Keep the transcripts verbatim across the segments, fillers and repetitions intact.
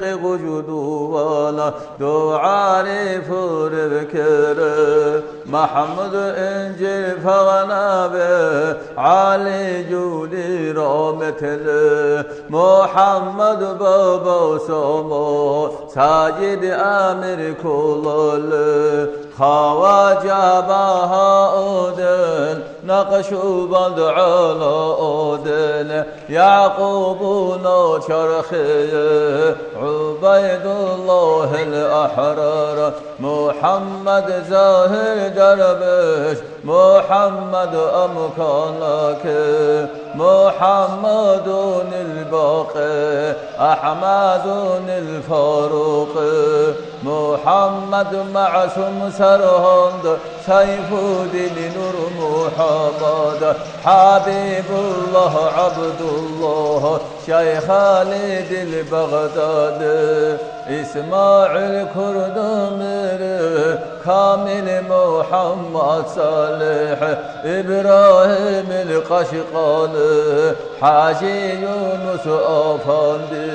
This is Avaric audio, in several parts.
гъужудувала дугӀари фурев ккере. МахӀмуд инжир пагьнабе, ГӀали жули раматале, МухӀаммад бабасамо, Саджид амир кколале. Хаважа Багьаудин, Накъшубанд ГӀалаудин, Якъубуна чархие, ГӀубайдуллагьил ахӀрар, МухӀаммад Загьир дарбеш, МухӀаммад Амканаке, МухӀаммадунил Бакъи, АхӀмадунил Фарукъи, МухӀаммад МагӀсум Саргьанд, Сайфуддин Нур МухӀаммад, ХӀабибуллагь ГӀабдуллагь, Шайх Халидил Багъдади, ИсмагӀил Курдумери, Камил МухӀаммад СалихӀ, Ибрагьимил Къашкъали, ХӀажи Юнус афанди,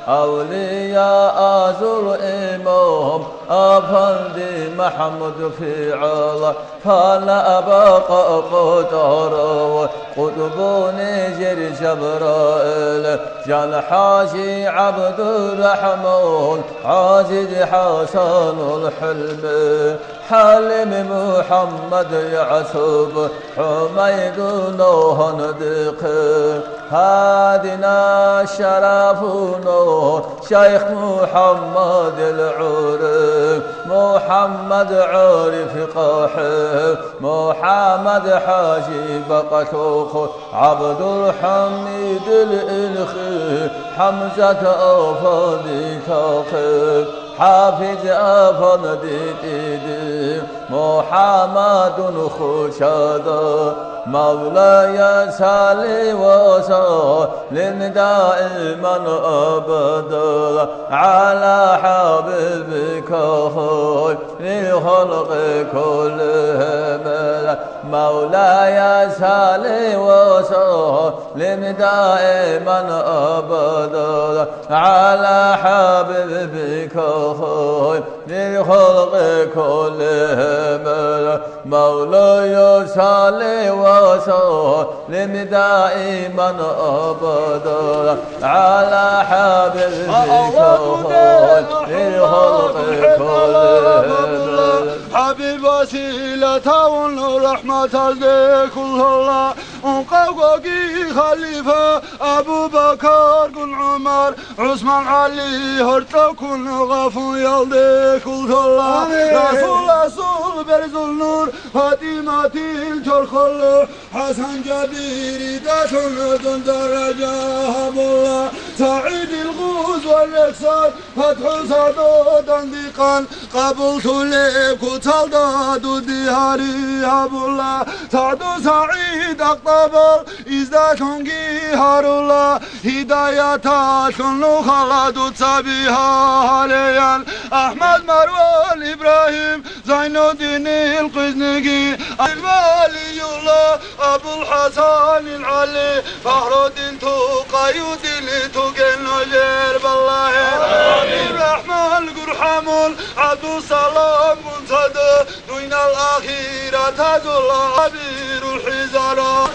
авлияазул имам, афанди МахӀмуд ФигӀала, Пала абакъа къотӀарав къутӀбу нижер Жабраил, Жан-ХӀажи ГӀабдурахӀман, ГӀазиз ХӀасанул ХӀулми, ХӀалим МухӀаммад ЯгӀсуб, ХӀумайдунав гьандихъе, гьадина Шарафунав, Шайх МухӀаммадил гӀураб, МухӀаммад ГӀариф КъахӀи, МухӀаммад ХӀажи Бакъалъухъ, ГӀабдулхӀамидил Илхъи, ХӀамзат афанди Талхъи, ХӀафиз афанди ТӀиди, МухӀаммадун хучада, Мавлая салли ва саллим даиман абада гӀала хӀабибика хайрил халкъи куллигьим. Мавлая салли ва саллим даиман абада гӀала хӀабибика хайрил халкъи куллигьим. Мавлая салли ва саллим даиман абада гӀала хӀабибика хайрил халкъи куллигьим. ХӀабиб василатавун рахӀматазде кколъола, ункъавгоги халифа Абу Бакаргун ГӀумар, ГӀусман, ГӀали гьоркьоккун гъафуялде кколъола. Амин. Расул, Расул, Берзул Нур, ФатӀиматил чорхолъо, ХӀасан, Жабиридалъун дун даража гьабула, СагӀидил гъуз ва рехсар, ФатхӀу Садодан дихъан, къабуллъулеб куцалда дуде гьари гьабула, СагӀду СагӀид Ахтабал издалъунги гьарула, гьидаяталъун нухала дуца бигьа гьалеян. АхӀмад, Марвал, Ибрагьим, Зайнуддинил къизниги, Валиюлла, АбулхӀасанил ГӀали, Фахруддин, Тукъаюддин, тугел нужер балагье. Амин. РахӀман, ГурхӀамул, ГӀабдусаламгун цадахъ, дуниялал ахираталда гьабирул хӀизарал.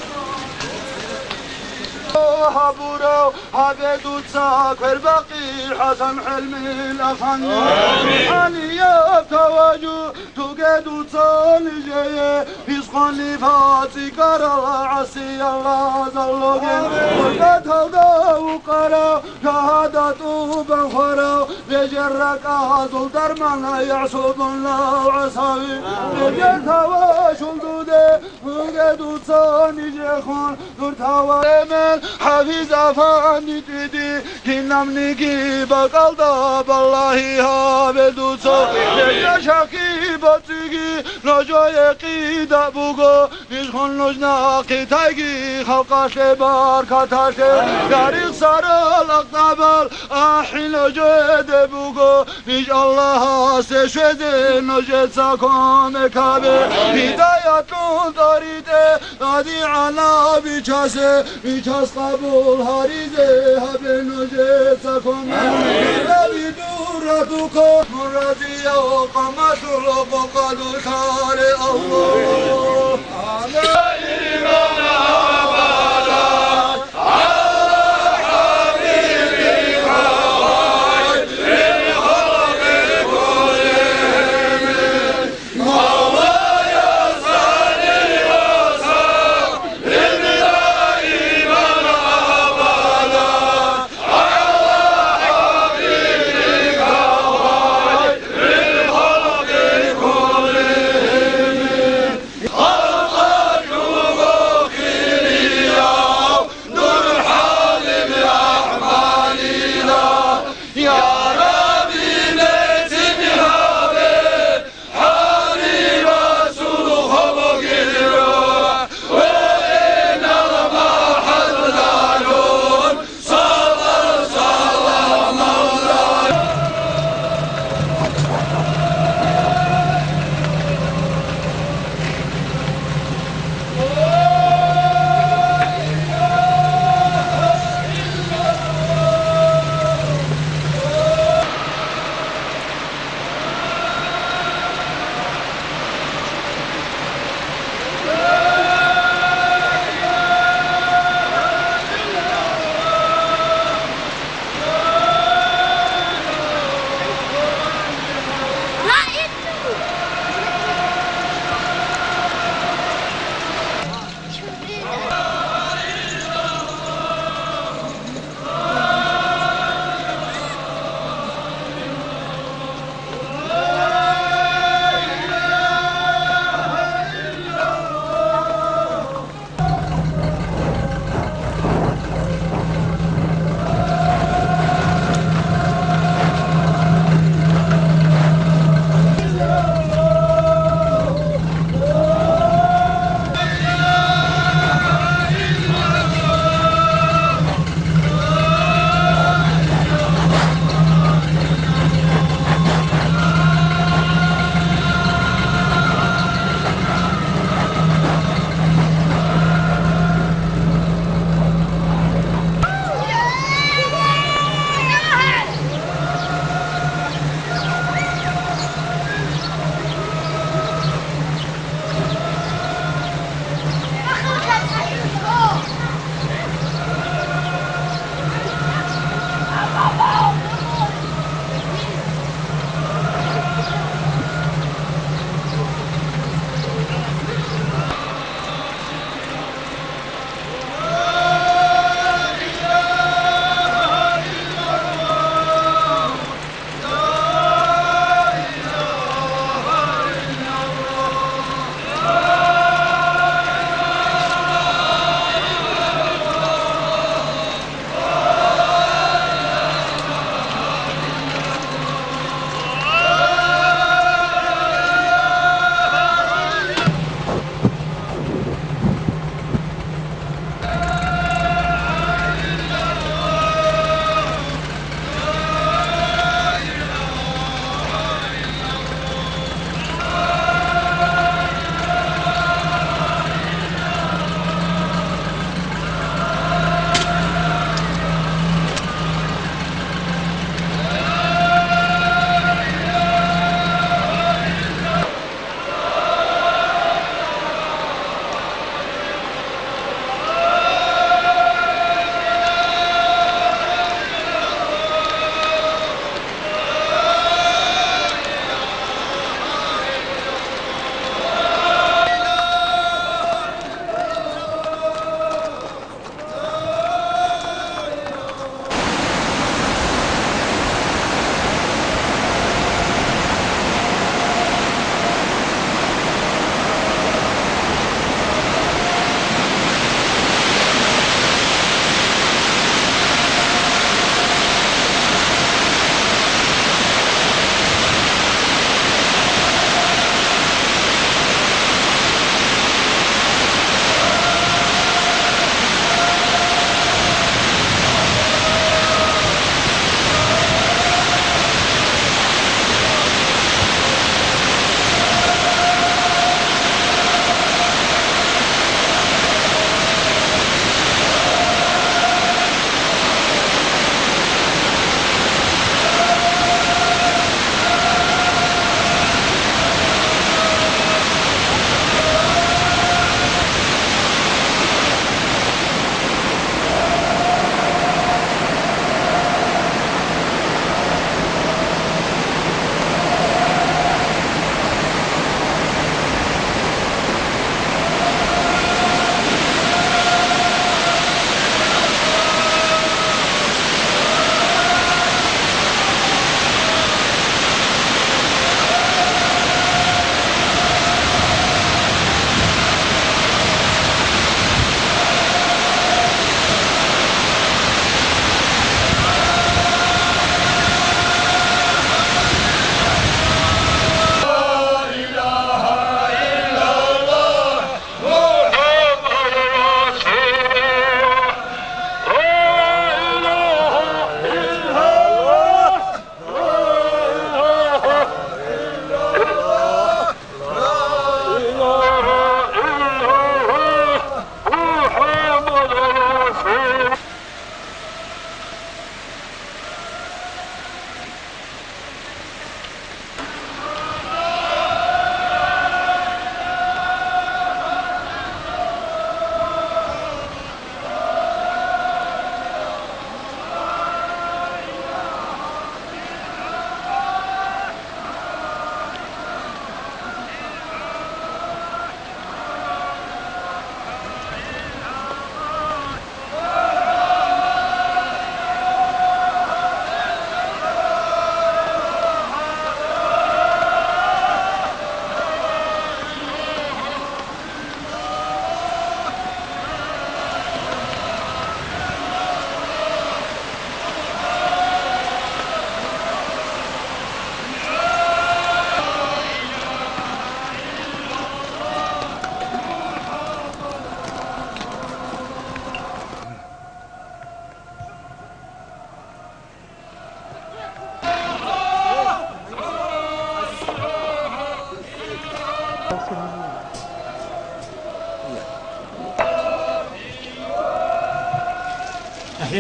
Гьабурав гьабе дуца квербакъи ХӀасан, ХӀелмил афанди. Амин. ГӀалияб таважу туге дуца нижее, бисгъони фацӀикарал гӀасиялда залоге. Амин. Гьурбаталда вукъарав, шагьадату бахварав, бежер ракӀазул дарман ЯгӀсубунав ГӀасави. Амин. Бежер тавашул дуде, туге дуца нижехун, дур таваремен ХӀафиз афанди ТӀиди, кинабниги бакӀалда балагьи гьабе дуца. Амин. Гьеб жашахъи бацӀцӀиги нужее къида буго, нижехун нуж нахъе тайги халкъалъе баркаталъе. Амин. Я рехсарал Ахтабал, ахӀи нужеде буго, ниж Аллагьасде щвезе нужеца кумек гьабе. Амин. Гьидаятлъун тӀарикъ ТӀадегӀанав бичасе, бичас къабул гьаризе гьабе нужеца кумек. Амин. Мурадияв къамалъула къокъалъулъаре Аллагь.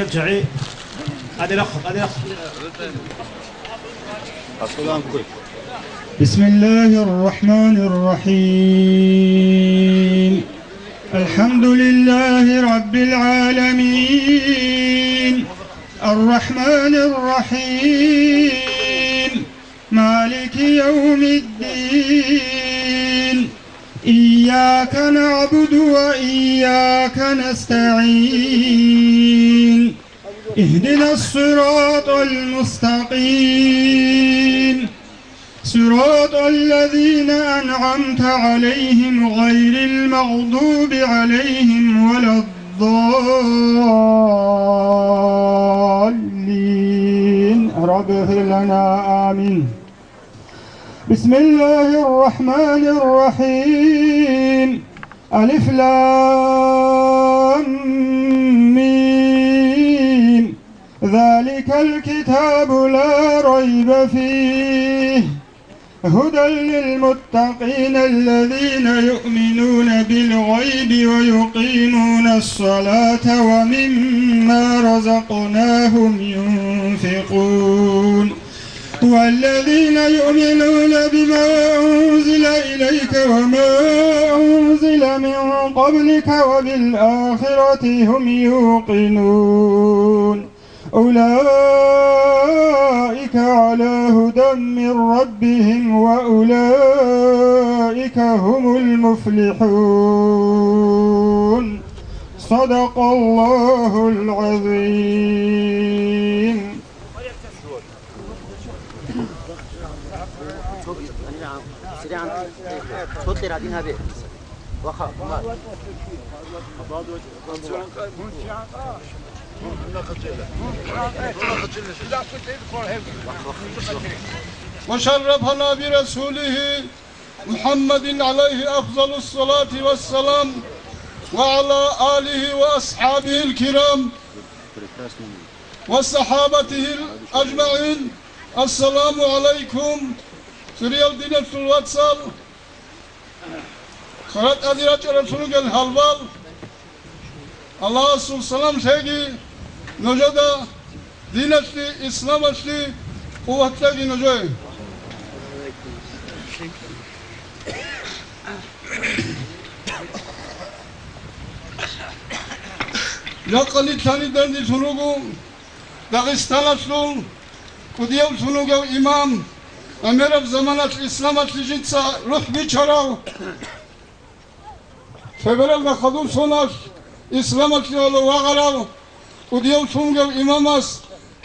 ارجعي. هذه رخ، هذه رخ. بسم الله الرحمن الرحيم. الحمد لله رب العالمين. الرحمن الرحيم. مالك يوم الدين. إياك نعبد وإياك نستعين. اهدنا الصراط المستقيم. صراط الذين أنعمت عليهم غير المغضوب عليهم ولا الضالين. رب اغفر لنا. آمين. بسم الله الرحمن الرحيم. ألف لام ميم. ذلك الكتاب لا ريب فيه. هدى للمتقين الذين يؤمنون بالغيب ويقيمون الصلاة ومما رزقناهم ينفقون. والذين يؤمنون بما أنزل إليك وما أنزل من قبلك وبالآخرة هم يوقنون. أولئك على هدى من ربهم وأولئك هم المفلحون. صدق الله العظيم. وشرفنا برسوله محمد عليه أفضل الصلاة والسلام وعلى آله وأصحابه الكرام وصحابته أجمعين. السلام عليكم. Хириял диналъул вацал, хваратӀаде рачӀаралъун ругел гьалбал, Аллагьасул салам лъеги нужеда, диналъе, исламалъе къуват кьеги нужее. Жакъа нилъ данделъун руго Дагъистаналъул кӀудияв лъун вугев имам, гӀемераб заманалъ исламалъе жинца рухӀ бичарав, лъебералда хадур соналъ исламалъе вагъарав кӀудияв лъун вугев имамас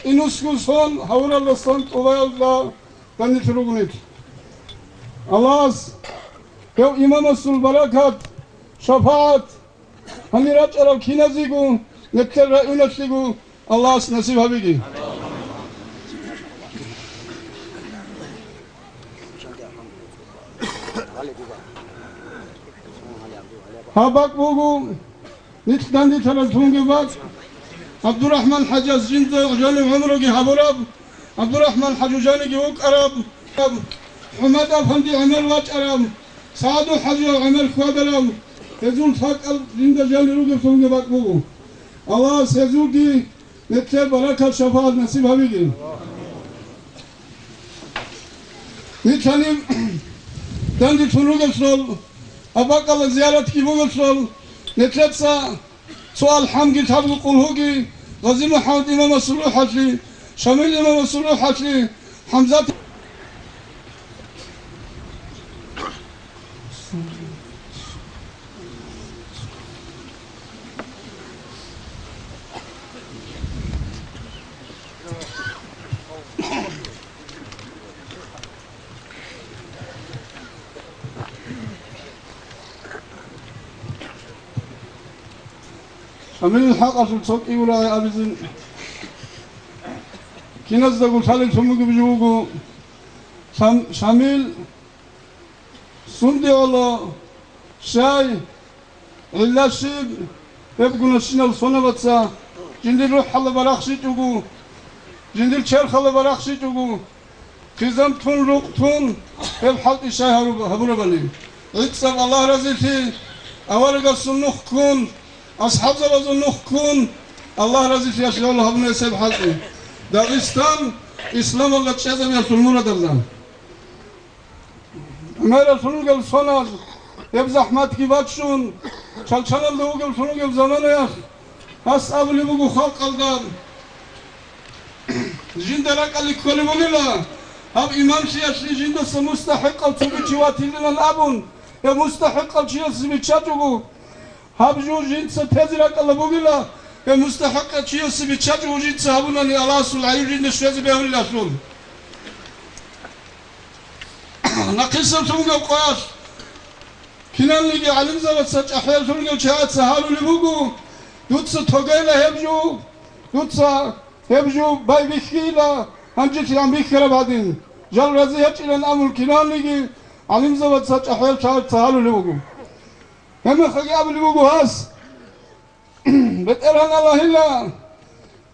кӀинусго сон гьавуралдасан тӀубаялда данделъун руго нилъ. Аллагьас гьев имамасул баракат, шапагӀат гьанир рачӀарал киназего, нилъер районалъего Аллагьас насиб гьабеги. Гьаб бакӀ буго нилъ данделъаралъунги бакӀ. ГӀабдурахӀман хӀажияс жинда жанив гӀумруги гьабураб, ГӀабдурахӀман хӀажу жаниги вукӀараб, ХӀумад-афанди гӀемер вачӀараб, СагӀаду хӀажияв гӀемер хьвадарав, гьезул лъабкъал жинда жанир ругеблъунги бакӀ буго. Аллагьас гьезулги нилъер баракат, шапагӀат насиб гьабеги. Нилъ гьаниб данделъун ругелъул, гьаб бакӀалда зияратги бугелъул, нилъеца цо алхӀамги лъабго къулгьуги ГъазимухӀаммад имамасул рухӀалъе, Шамил имамасул рухӀалъе, ХӀамзат. Шамилил хӀакъалъулъ цо кӀиго рагӀи абизин. Киназдаго лъалел лъун бугеб жо буго, Шам-, Шамил сунде гӀоло, щай, гӀилла щиб, гьеб гунащинал сонабаца жиндир рухӀалда барахщичӀого, жиндир черхалда барахщичӀого, хъизан тун, рукъ тун, гьеб хӀалтӀи щай гьаруб-, гьабурабали. ГӀицӀаб Аллагь разилъи, аварагасул нух ккун, асхӀабзабазул нух ккун, Аллагь разилъиялъе гьабуна гьесеб хӀалтӀи. Дагъистан исламалда чӀезабиялъул мурадалда. ГӀемералъун ругел соназ, гьеб захӀматги бачӀун, чалчаналда вугевлъун ругел заманаялъ, гьас абулеб буго халкъалда, жинда ракӀалде кколеб бугила, гьаб имамлъиялъе жиндаса мустахӀикъав цоги чи ватилилан абун, гьеб мустахӀикъав чиясе биччачӀого, гьаб жо жинца тезе ракӀалда бугила, гьеб мустахӀикъав чиясе биччачӀого жинца гьабунани Аллагьасул гӀайиб жинда щвезе бегьулелъул. Нахъисаблъун гьеб къоялъ киналниги гӀалимзабаца чӀахӀиялъулгев чагӀаца гьарулеб буго, дуца тогейила гьеб жо, дуца гьеб жо байбихьейила, гьанжелъи гьан бихьараб гьадин, жал рази гьечӀилан абун киналниги гӀалимзабаца чӀахӀиял чагӀаца гьарулеб буго. Гьебмехалги абулеб буго гьас, БетӀергьан Аллагьила,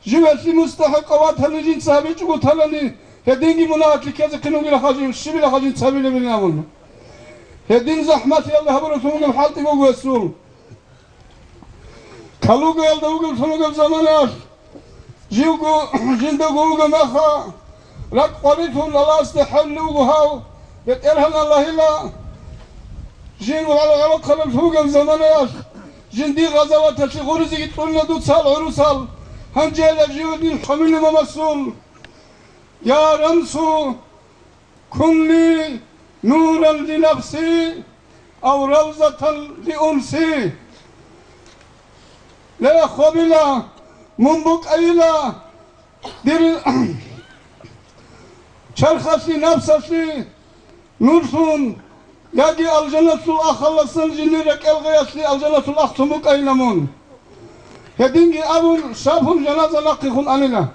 жив гьелъи мустахӀикъав ватани жинца гьабичӀого талани, гьединги мунагьалъе ккезе хъин вугилаха жив, щибилаха жинца гьабилебилин абун. Гьедин захӀмалъиялда гьабуралъун вугеб хӀалтӀи буго гьесул. Калугаялда вугевлъун вугеб заманаялъ, живго жиндаго вугеб маха, ракӀ къварилъун Аллагьасде хӀалулев вуго гьав, БетӀергьан Аллагьила, жин гӀоло-гӀолохъабаблъун вугеб заманаялъ, жиндир гъазаваталъе гъуризеги кьунила дуца гӀурусал, гьанжеяла жив дин хӀамилимамасул: «Я рамсу, кун ли нуран ли нафси, ав равзатан ли унси». Ле, хобила, мун букӀайила, дир чархалъи, напсалъи нурлъун, яги алжаналъул ахалдасан жиндир рекӀел гъеялъе алжаналъул ах цо букӀайила мун. Гьединги абун, шабгьун жаназа нахъехун анила.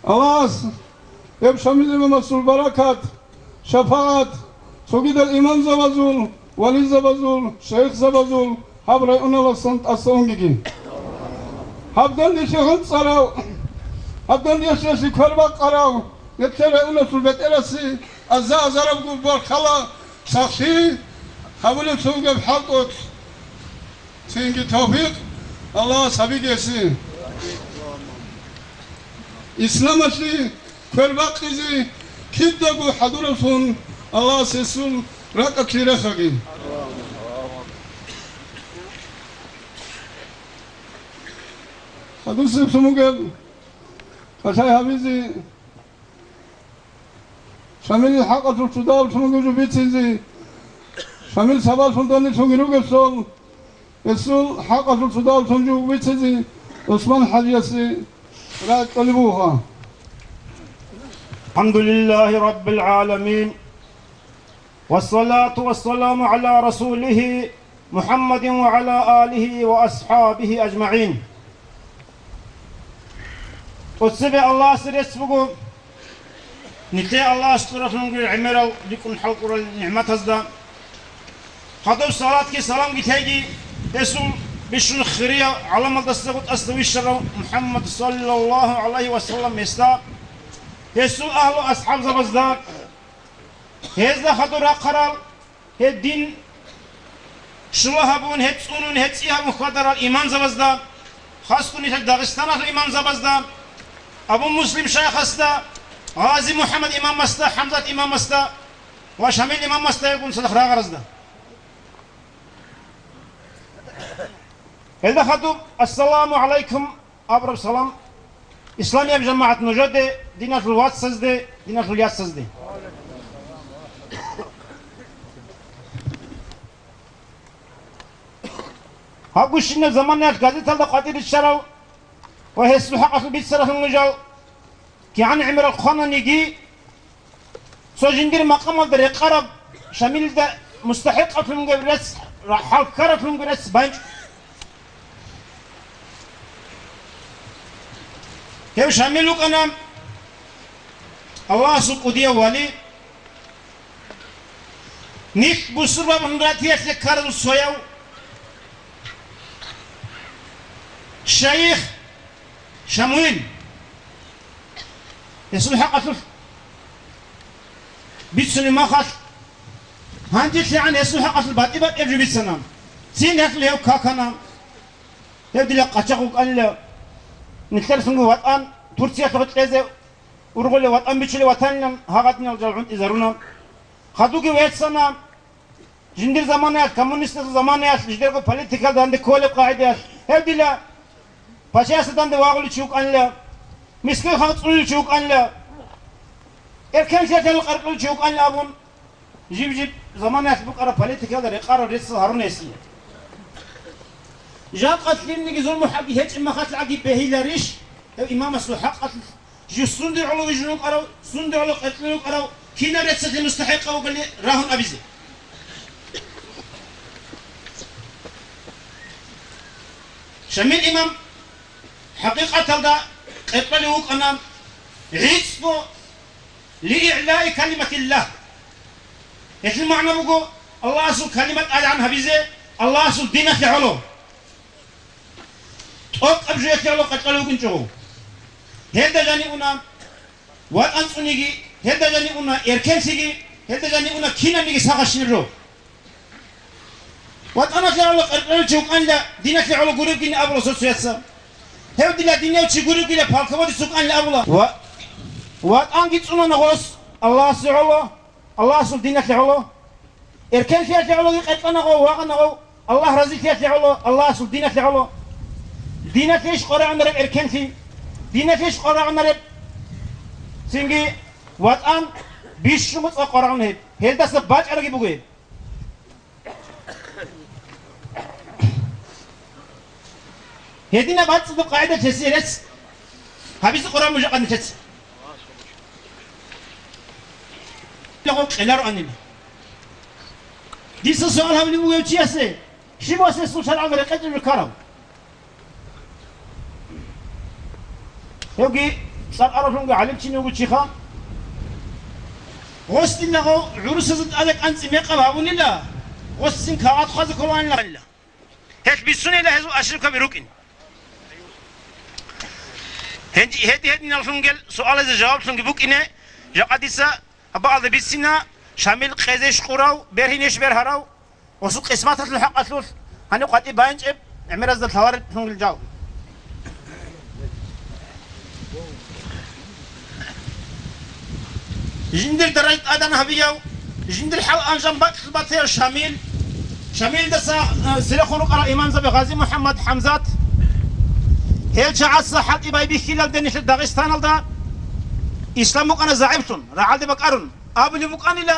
Аллагьас гьеб Шамил имамасул баракат, шапагӀат цогидал имамзабазул, вализабазул, шайихзабазул гьаб районаласан тӀаса унгеги. Гьаб данделъи гӀуцӀарав, гьаб данделъиялъе квербакъарав, нилъер районалъул бетӀерасе аза-азарабго баркала сахлъи гьабулеб цо бугеб хӀалтӀулъ. Цинги тавфикъ Аллагьас гьабигеси. Исламалъе квер бакъизе кидаго хӀадураблъун Аллагьас гьесул ракӀалъе рехаги. Хадусеблъун бугеб кӀалъай гьабизе Шамилил хӀакъалъулъ цо дагьаб лъугьунги жо бицизе, Шамил сабаблъун данделъунги ругелъул, гьесул хӀакъалъулъ цо дагьаб лъугьунги жо бицизе ГӀусман-хӀажиясе рагӀи кьолеб буго. الحمد لله رب العالمين، والصلاة والسلام على رسوله محمد وعلى آله وأصحابه أجمعين. ТӀоцебе Аллагьасе рецц буго, нилъее Аллагьас цӀуралъунги гӀемерал рикӀкӀун хӀалкӀурал нигӀматазда. Хадуб салатги саламги теги гьесул бищун хириял гӀаламалдасаго тӀаса вищарав МухӀаммад саллаллагьу гӀалайгьи ва саллам гьесда, гьесул агьлу-асхӀабзабазда, гьезда хадур рахъарал, гьеб дин щула гьабун, гьеб цӀунун, гьеб цӀи гьабун хьвадарал имамзабазда, хасго нилъер Дагъистаналъул имамзабазда, Абу Муслим шайхасда, Гъази МухӀаммад имамасда, ХӀамзат имамасда ва Шамил имамасда гьебгун цадахъ рагъаразда. Гьелда хадуб, ассаламу гӀалайкум абураб салам, исламияб жамагӀат, нужеде, диналъул вацазде, диналъул яцазде. Гьаб гущинаб заманаялъ газеталда къватӀир риччарав ва гьесул хӀакъалъулъ бицаралъун нужал кигӀан гӀемерал хъвананиги, цо жиндир макъамалда рекъараб Шамилда мустахӀикъаблъунги рецц, хӀалккараблъунги рецц бачӀун. Гьев Шамил вукӀана Аллагьасул кӀудияв вали, нилъ бусурбабазул ратиялъе ккарал сояв шайих Шамуил. Гьесул хӀакъалъулъ бицунеб мехалъ, Гьанже лъигӀан гьесул хӀакъалъулъ батӀи-батӀияб жо бицана. Цин гьелъул гьев какана. Гьев дила къачагъ вукӀанила. Нилъер сунго ватӀан Турциялъухъе кьезе ургъулев, ватӀан бичулев ватанилан гьагъадинал жал гӀунтӀизаруна. Хадуги вецана. Жиндир заманаялъ, коммунистазул заманаялъ, жидерго политикалда данде кколеб къагӀидаялъ, гьев дила пачаясда данде вагъулев чи вукӀанила, мискин халкъ цӀунулев чи вукӀанила, эркен лъиялъ къаркьулев чи вукӀанила абун, жиб-жиб заманаялъ букӀараб политикалда рекъараб реццал гьаруна гьесие. Жакъа лъимниги зулму-хӀакъги гьечӀеб мехалъ гӀаги бегьиларищ гьев имамасул хӀакъалъулъ? Жив сунде гӀоло вижун вукӀарав, сунде гӀоло къеркьун вукӀарав, кинаб реццалъе мустахӀикъав вугони рагьун абизе. Шамил имам хӀакъикъаталда къеркьолев вукӀана гӀицӀго лиигӀлаи калиматиллагь. Гьелъул магӀна буго, Аллагьасул калимат тӀадегӀан гьабизе, Аллагьасул диналъе гӀоло. ТӀокӀаб жоялъе гӀоло къеркьолев вукӀинчӀого. Гьелда жаниб уна ватӀан цӀуниги, гьелда жаниб уна эркенлъиги, гьелда жаниб уна кинабниги сагъащинаб жо. ВатӀаналъе гӀоло къеркьолев чи вукӀанила, диналъе гӀоло гуребгин абула цо-цояца. Гьев дила динияв чи гуребгила, полководец вукӀанила абула. Ва ватӀанги цӀунана гъос Аллагьасе гӀоло, Аллагьасул диналъе гӀоло. Эркенлъиялъе гӀологи къеркьана гъов, вагъана гъов, Аллагь разилъиялъе гӀоло, Аллагьасул диналъе гӀоло. Диналъейищ къварагӀунареб эркенлъи? Диналъейищ къварагӀунареб цинги ватӀан? Бищун цӀакъ къварагӀуна гьеб. Гьелдаса бачӀараги буго гьеб. Гьединаб бацӀцӀадаб къагӀида лъесие рецц гьабизе къварагӀун буго жакъа нилъеца. Къелароанила. Дица суал гьабулеб бугев чиясе, щиб ва сесул шаргӀалда рекъечӀеб жо ккарав? Гьевги цӀар аралъунги гӀалимчи вуго чиха. Гъос диналъ гӀурусазда тӀаде кӀанцӀи мекъаб гьабунила, гъосцин кагъат хъвазе кколаанила. Гьелъ бицунила гьезул аширкаби рукӀин. Гьенжи-, гьеди-гьединаллъунгел суалазе жаваблъунги букӀине, жакъа дица гьабаалда бицина, Шамил къезеш къурав, бергьинеш бергьарав, гъосул къисматалъул хӀакъалъулъ, гьанив къватӀиб байинчӀеб гӀемеразда лъаларелъунгел жал. Жиндир даража тӀадегӀан гьабияв, жиндир хӀал-анжам бакьулъ батаяв Шамил, Шамилдаса, э, церехун рукӀарал имамзаби Гъази МухӀаммад, ХӀамзат, гьел чагӀаца хӀалтӀи байбихьилалде нилъер Дагъистаналда ислам букӀана загӀиплъун, рагӀалде бакӀарун, абулеб букӀанила,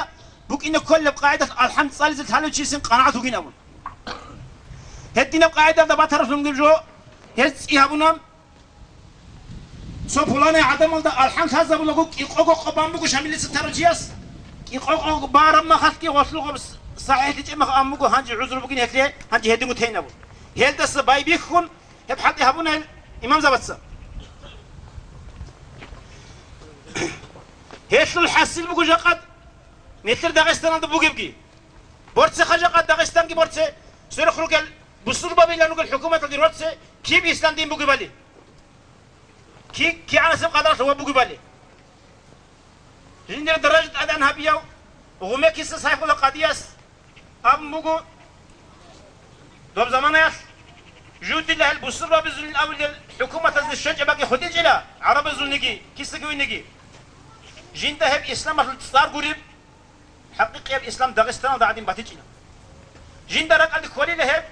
букӀине кколеб къагӀидалъ алхӀам цӀализе лъалев чиясин къанагӀат вугин абун. Гьединаб къагӀидалда батаралъунги жо гьез цӀи гьабуна. Цо пуланай гӀадамалда алхӀам лъазабулаго кӀикъого къо бан буго Шамилица тарав чияс. КӀикъого къо бараб махалъги гъолъул гъоб сахӀихӀлъичӀеб мах ан буго, гьанже гӀузру бугин гьелъе, гьанже гьединго тейин абун. Гьелдаса байбихьун гьеб хӀалтӀи гьабуна гьел имамзабаца. Гьелъул хӀасил буго жакъа нилъер Дагъистаналда бугебги. Борцеха жакъа Дагъистанги борце, сверухъ ругел бусурбабилан ругел хӀукуматалги роце, киб ислам дин бугебали? Ки-, кигӀанасеб къадаралъ ва бугебали? Жиндир даража тӀадегӀан гьабияв Гъумекиса Сайфулла къадияс абун буго, доб заманаялъ жудила гьел бусурбабизулин абулел хӀукуматазде щвечӀеб бакӀи хутӀичӀила, гӀарабазулниги, кисаги виниги. Жинда гьеб исламалъул цӀар гуреб, хӀакъикъияб ислам Дагъистаналда гӀадин батичӀила. Жинда ракӀалде кколила гьеб,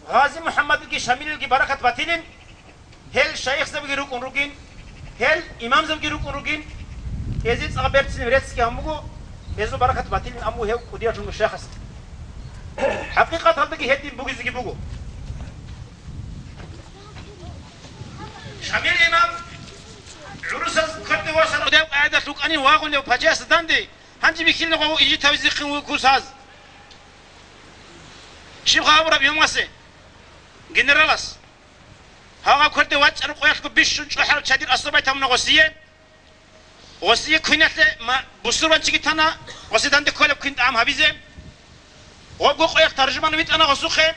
Гъази МухӀаммадилги Шамилилги баракат батилин, гьел шайихзабиги рукӀун ругин, гьел имамзабиги рукӀун ругин, гьезие цӀакъ берцинаб реццги гьабун буго, гьезул баракат батилин абун буго гьев кӀудиялъун шайихас. ХӀакъикъаталдаги гьедин бугезеги буго. Шамил имам гӀурусаз кверде васана. Гьудеб къагӀидалъ вукӀанин вагъулев пачаясда данде, гьанже бихьилин гъов инжит гьавизехъин вуго курсаз. Щиб гьабураб имамасе, генералас? Гьагъа кверде вачӀараб къоялъго бищун чӀухӀараб чадир асубай тамуна гъосие. Гъосие квиналъе ма-, бусурбанчиги тана, гъосе данде кколеб квин тӀагӀам гьабизе. Гъобго къоялъ таржуман витӀана гъосухъе.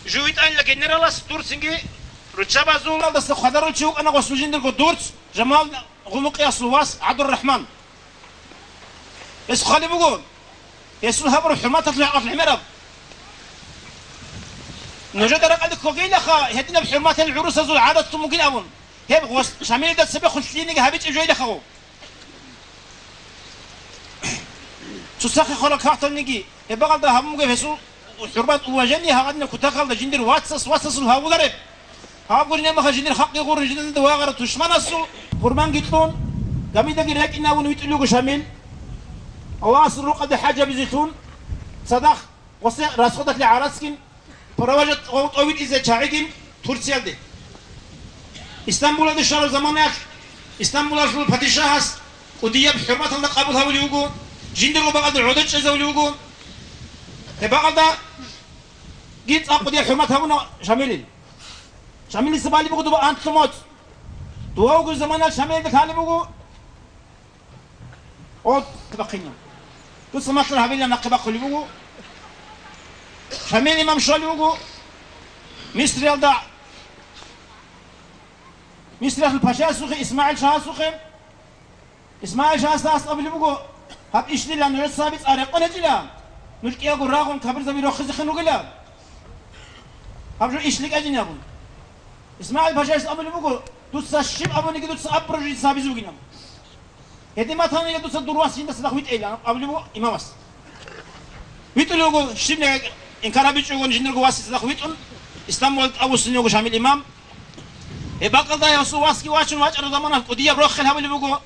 Жив витӀанила генералас, дурцинги руччабазул. Алдаса хвадарав чи вукӀана гъосул жиндирго дурц, Жамал Гъумукъиясул вас ГӀабдуррахӀман. Гьес хъали буго. Гьесул гьабураб хӀурматалъул хӀакъалъ гӀемераб. Нужеда ракӀалде ккогейилаха, гьединаб хӀурматал гӀурусазул гӀадат бугин абун. Гьеб гъос-, Шамилида цебехун лъиениги гьабичӀеб жойилаха гъо. Цоцахъе хварал кагъталниги, гьеб бакӀалда гьабун бугеб гьесул хӀурмат, уважение гьагъадинаб кутакалда жиндир вацас вацасул гьавулареб. Гьаб гурин гьебмаха жиндир халкъги гъуррин жиндирда вагъараб тушманасул хурманги кьун, гамидаги рекӀинавун витӀулев вуго Шамил. Аллагьасул рукъалде хӀаж гьабизе лъун, цадахъ гъосе расходалъе гӀарацгин, провожать гъов тӀовитӀизе чагӀигин Турциялде. Истамбулалде щвараб заманаялъ, Истамбулалъул падишагьас кӀудияб хӀурматалда къабул гьавулев вуго, жиндирго бакӀалде гӀодор чӀезавулев вуго. Гьеб бакӀалдаги цӀакъ кӀудияб хӀурмат гьабуна Шамилил. Шамилица балеб буго дова анлъго моцӀ. Дова вугеб заманаялъ Шамилида лъалеб буго. О, бахъина. Дуца малъун гьабилан нахъе бахъулеб буго. Шамил имам щолев вуго Мисриялда, Мисриялъул пашаясухъе, ИсмагӀил шагьасухъе. ИсмагӀил шагьасда абулеб буго, гьаб иш дила нужеца гьабицӀа рекъон гьечӀила, нуж кӀиялго рагъун капурзаби рохизехъин ругила. Гьаб жо иш ликӀазин абун. ИсмагӀил пашаяс абулеб буго, дуца щиб абуниги дуца абураб жо дица гьабизе бугин абун. Гьедин батани, дуца дур вас жинда цадахъ витӀейилан абулеб буго имамас. ВитӀулев вуго, щибниги инкар гьабичӀого жиндирго васица цадахъ витӀун, Истамбулалде тӀавуссинев вуго Шамил имам. Гьеб бакӀалда гьасул васги вачун вачӀараб заманалъ кӀудияб рохел гьабулеб буго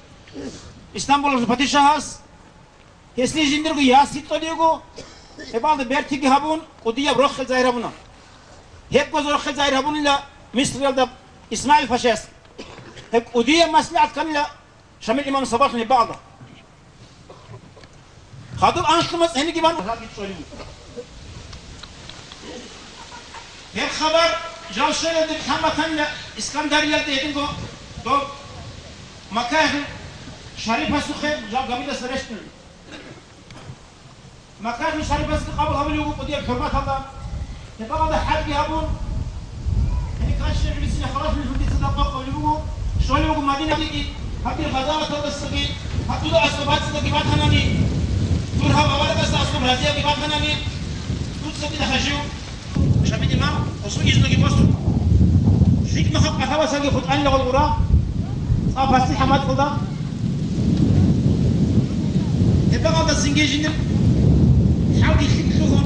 Истамбулалъул падишагьас. Гьесие жиндирго яс йикьулев вуго, гьебалда бертиги гьабун, кӀудияб рохел загьир гьабуна. Гьеб гьез рохел загьир гьабунила Мисриялда ИсмагӀил пашаяс. Гьеб кӀудияб маслигӀат кканила Шамил имам сабаблъун гьеб бакӀалда. Хадуб анлъго моцӀ гьениги бан. Гьеб хабар жал щвелалде лъан батанила Искандариялде гьединго доб Маккаялъул шарифасухъе жал гамидаса рещтӀун. Маккаялъул шарифасухъе къабул гьабулев вуго кӀудияб хӀурматалда. Гьеб бакӀалда хӀажги гьабун, гьениб кванщинаб жо бицина халалъулеб жо дица къокъулеб буго, щолеб буго Мадинаталдеги, гьаб дир гъазаваталдасаги, гьаб дуда аскӀоб бацӀцӀадги батанани, дур гьаб аварагасда аскӀоб разиябги батанани, дуца дида хажив. Шамил имам, осу изноги босун. ЛъикӀ махаб къахавасаги хутӀанила гъолгъура, цӀа пасихӀа мацӀалда. Гьеб бакӀалда цинги жиндир хӀалги лъикӀ лъугьун,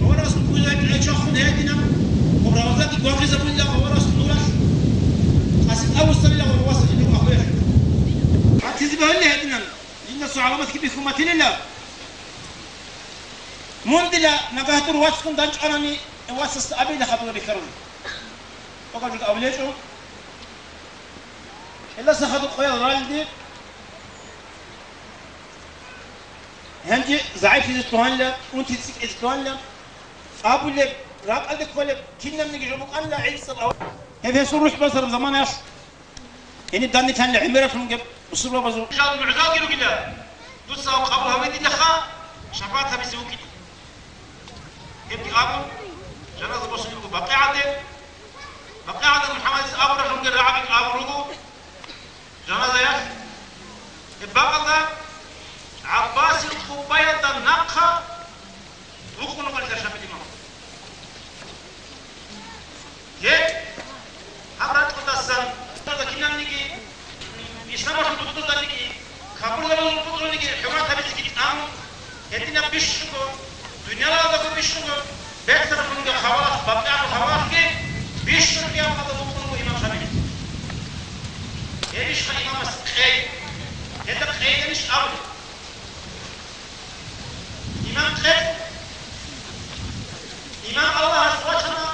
аварагасул буйзаги гӀечахъун гьедина, гъобрагъазаги гвагъизабулила аварагасул нуралъ, къасид авустарила гъобрагъаса жиндир ахвер. Батизе бегьулила гьединан, жинда цо гӀаламатги бихьун батилила. Мун дила нагагь дур вацгун данчӀванани, васасда абила хадула бихьарун. Токаб жуга абулечӀо. Гьелдаса хадуб къоял ралли, гьанже загӀиплъизе лъугьанила, унти цӀикӀкӀизе лъугьанила, абулеб, ракӀалде кколеб, кинабниги жо букӀанила гӀицӀаб ав-, гьеб гьесул рухӀ базараб заманаялъ. Гьениб данде лъанила гӀемералъун гьеб бусурбабазул. Жал мугӀзалги ругила, дуца гьав къабул гьавидилаха, шапагӀат гьабизе вукӀине. Гьебги абун, жаназа босулеб буго БакъигӀаде. БакъигӀаде МухӀаммадица абуралъунги рагӀаби абун руго жаназаялъ. Гьеб бакӀалда ГӀаббасил къуббаялда нахъа вукъун вугелъа Шамил имам. Гьеб гьаб ракьудасан кинабниги, исламалъул бутӀрузабиги, капурзабазул бутӀруниги хӀурмат гьабизеги тӀамун, гьединаб бищунго, дуниялалдаго бищунго, бетӀералъунги хавалалъ, БакъигӀалъул хавалалъги бищун къиямалда вукъун вуго имам Шамил. Гьебищха имамас къей? Гьелда къейиланищ абулеб? Имам къе-, имам Аллагьас вачана,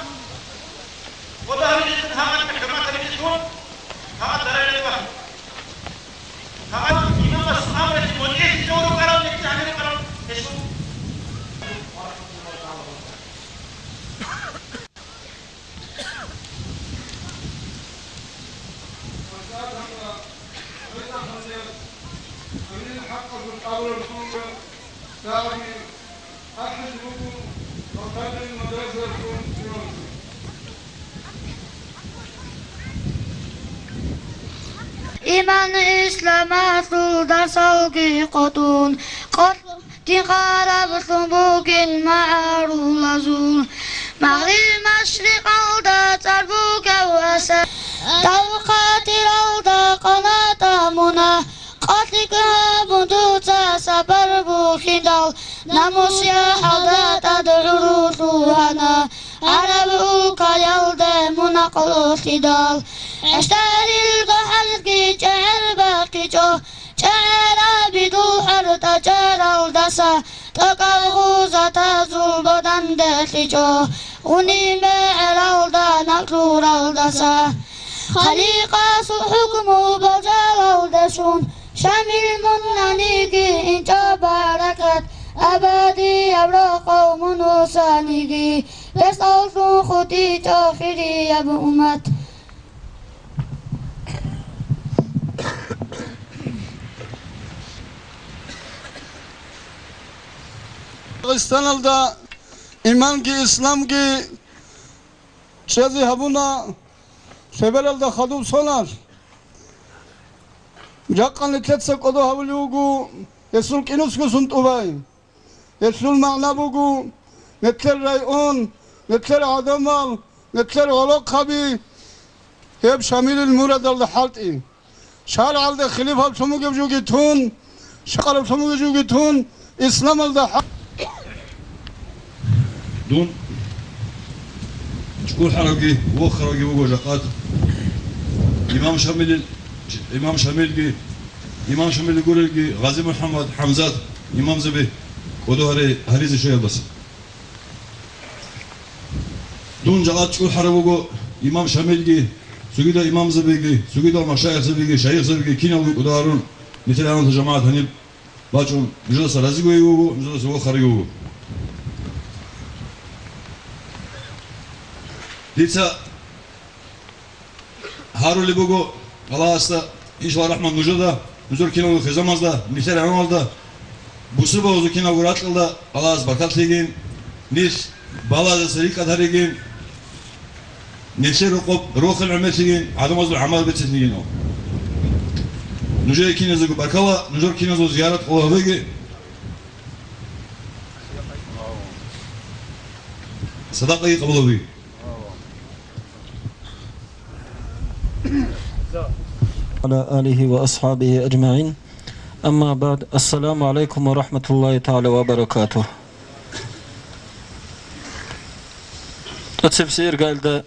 ва багьризехъин гьаб хӀурмат гьабизехъин, гьаб даражаде бахъ. Гьаб имамас амралъе мутӀигӀлъизе вукӀарав, нилъее гьанир рукӀарав гьесул. Иман исламалъул дарсалги къотӀун, къо-, Дин хъараблъун бугин магӀарулазул, магъриб-машрикъалда цӀар бугев асар. Тавхъатиралда къанатӀа муна, къалъикӀ гьабун дуца сапар бухьидал, намус-яхӀалда тӀад гӀурулъугьана, гӀараб улкаялде мунакъ лъидал. ГӀиштӀарил гохӀалги чӀегӀер бахъичӀо, чӀегӀерабидул хӀар тӀачӀаралдаса, тӀокӀаб гъузатазул боданде лъичӀо, гъуниб мегӀералда накълуралдаса. Халикъасул хӀукму балжалалдалъун, Шамил мунагьаниги инчӀо баракат, абадияб рокъов мун вуссаниги, бесдаллъун хутӀичӀо хирияб уммат. Дагъистаналда иманги исламги чӀезе гьабуна, лъебералда хадуб соналъ. Жакъа нилъеца кӀодо гьабулев вуго гьесул кӀинусго сунтӀубай. Гьелъул магӀна буго, нилъер район, нилъер гӀадамал, нилъер гӀолохъаби гьеб Шамилил мурадалда хӀалтӀи. ШаргӀалда хилифаб лъун бугеб жоги тун, шакъараб лъун бугеб жоги тун, исламалда хӀа-, Дун чӀухӀаравги вохаравги вуго жакъат. Имам Шамилил, имам Шамилги, имам Шамилги гурелги Гъази МухӀаммад, ХӀамзат имамзаби кӀодо гьаре-, гьаризе щвеялдаса. Дун жакъа чӀухӀарав вуго имам Шамилги, цогидал имамзабиги, цогидал машаихзабиги, шайихзабиги киналго кӀодо гьарун, нилъер гьанивалъ жамагӀат гьаниб бачӀун, нужедаса разиги вуго, нужедаса вохариги вуго. Дица гьарулеб буго Аллагьасда, иншаллагь рахӀмат нужеда, нужер киналго хизамазда, нилъер гӀамалда, бусурбабазул киналго ракьалда Аллагьас баркат лъегин, нилъ балагьаздаса рикӀкӀад гьаригин, нилъер рокъоб рохел гӀемер лъегин, гӀадамазул гӀамал бецин лъегин. Нужее киназего баркала, нужер киназего зиярат къабул гьабеги, садакъаги къабул гьабеги. وعلى آله وأصحابه أجمعين. أما بعد، السلام عليكم ورحمة الله تعالى وبركاته. ТӀоцебесеб иргаялда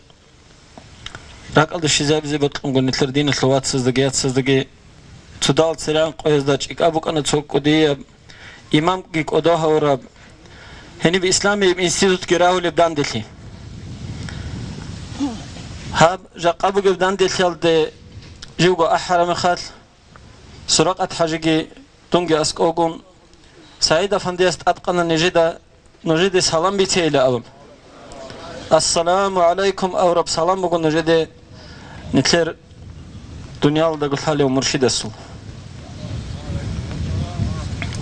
ракӀалде щвезабизе бокьун буго нилъер диналъул вацаздаги яцаздаги. Цодал церан къоязда чӀикӀаб букӀана цо кӀудияб имамги кӀодо гьавураб, гьениб исламияб институтги рагьулеб данделъи. Гьаб жакъа бугеб данделъиялде живго ахӀараб мехалъ, Суракъат-хӀажиги дунги аскӀовгун, СагӀид-афандияс тӀадкъана нижеда, нужеде салам бицейила абун. «Ассаламу гӀалайкум» абураб салам буго нужеде нилъер дуниялалдаго лъалев муршидасул.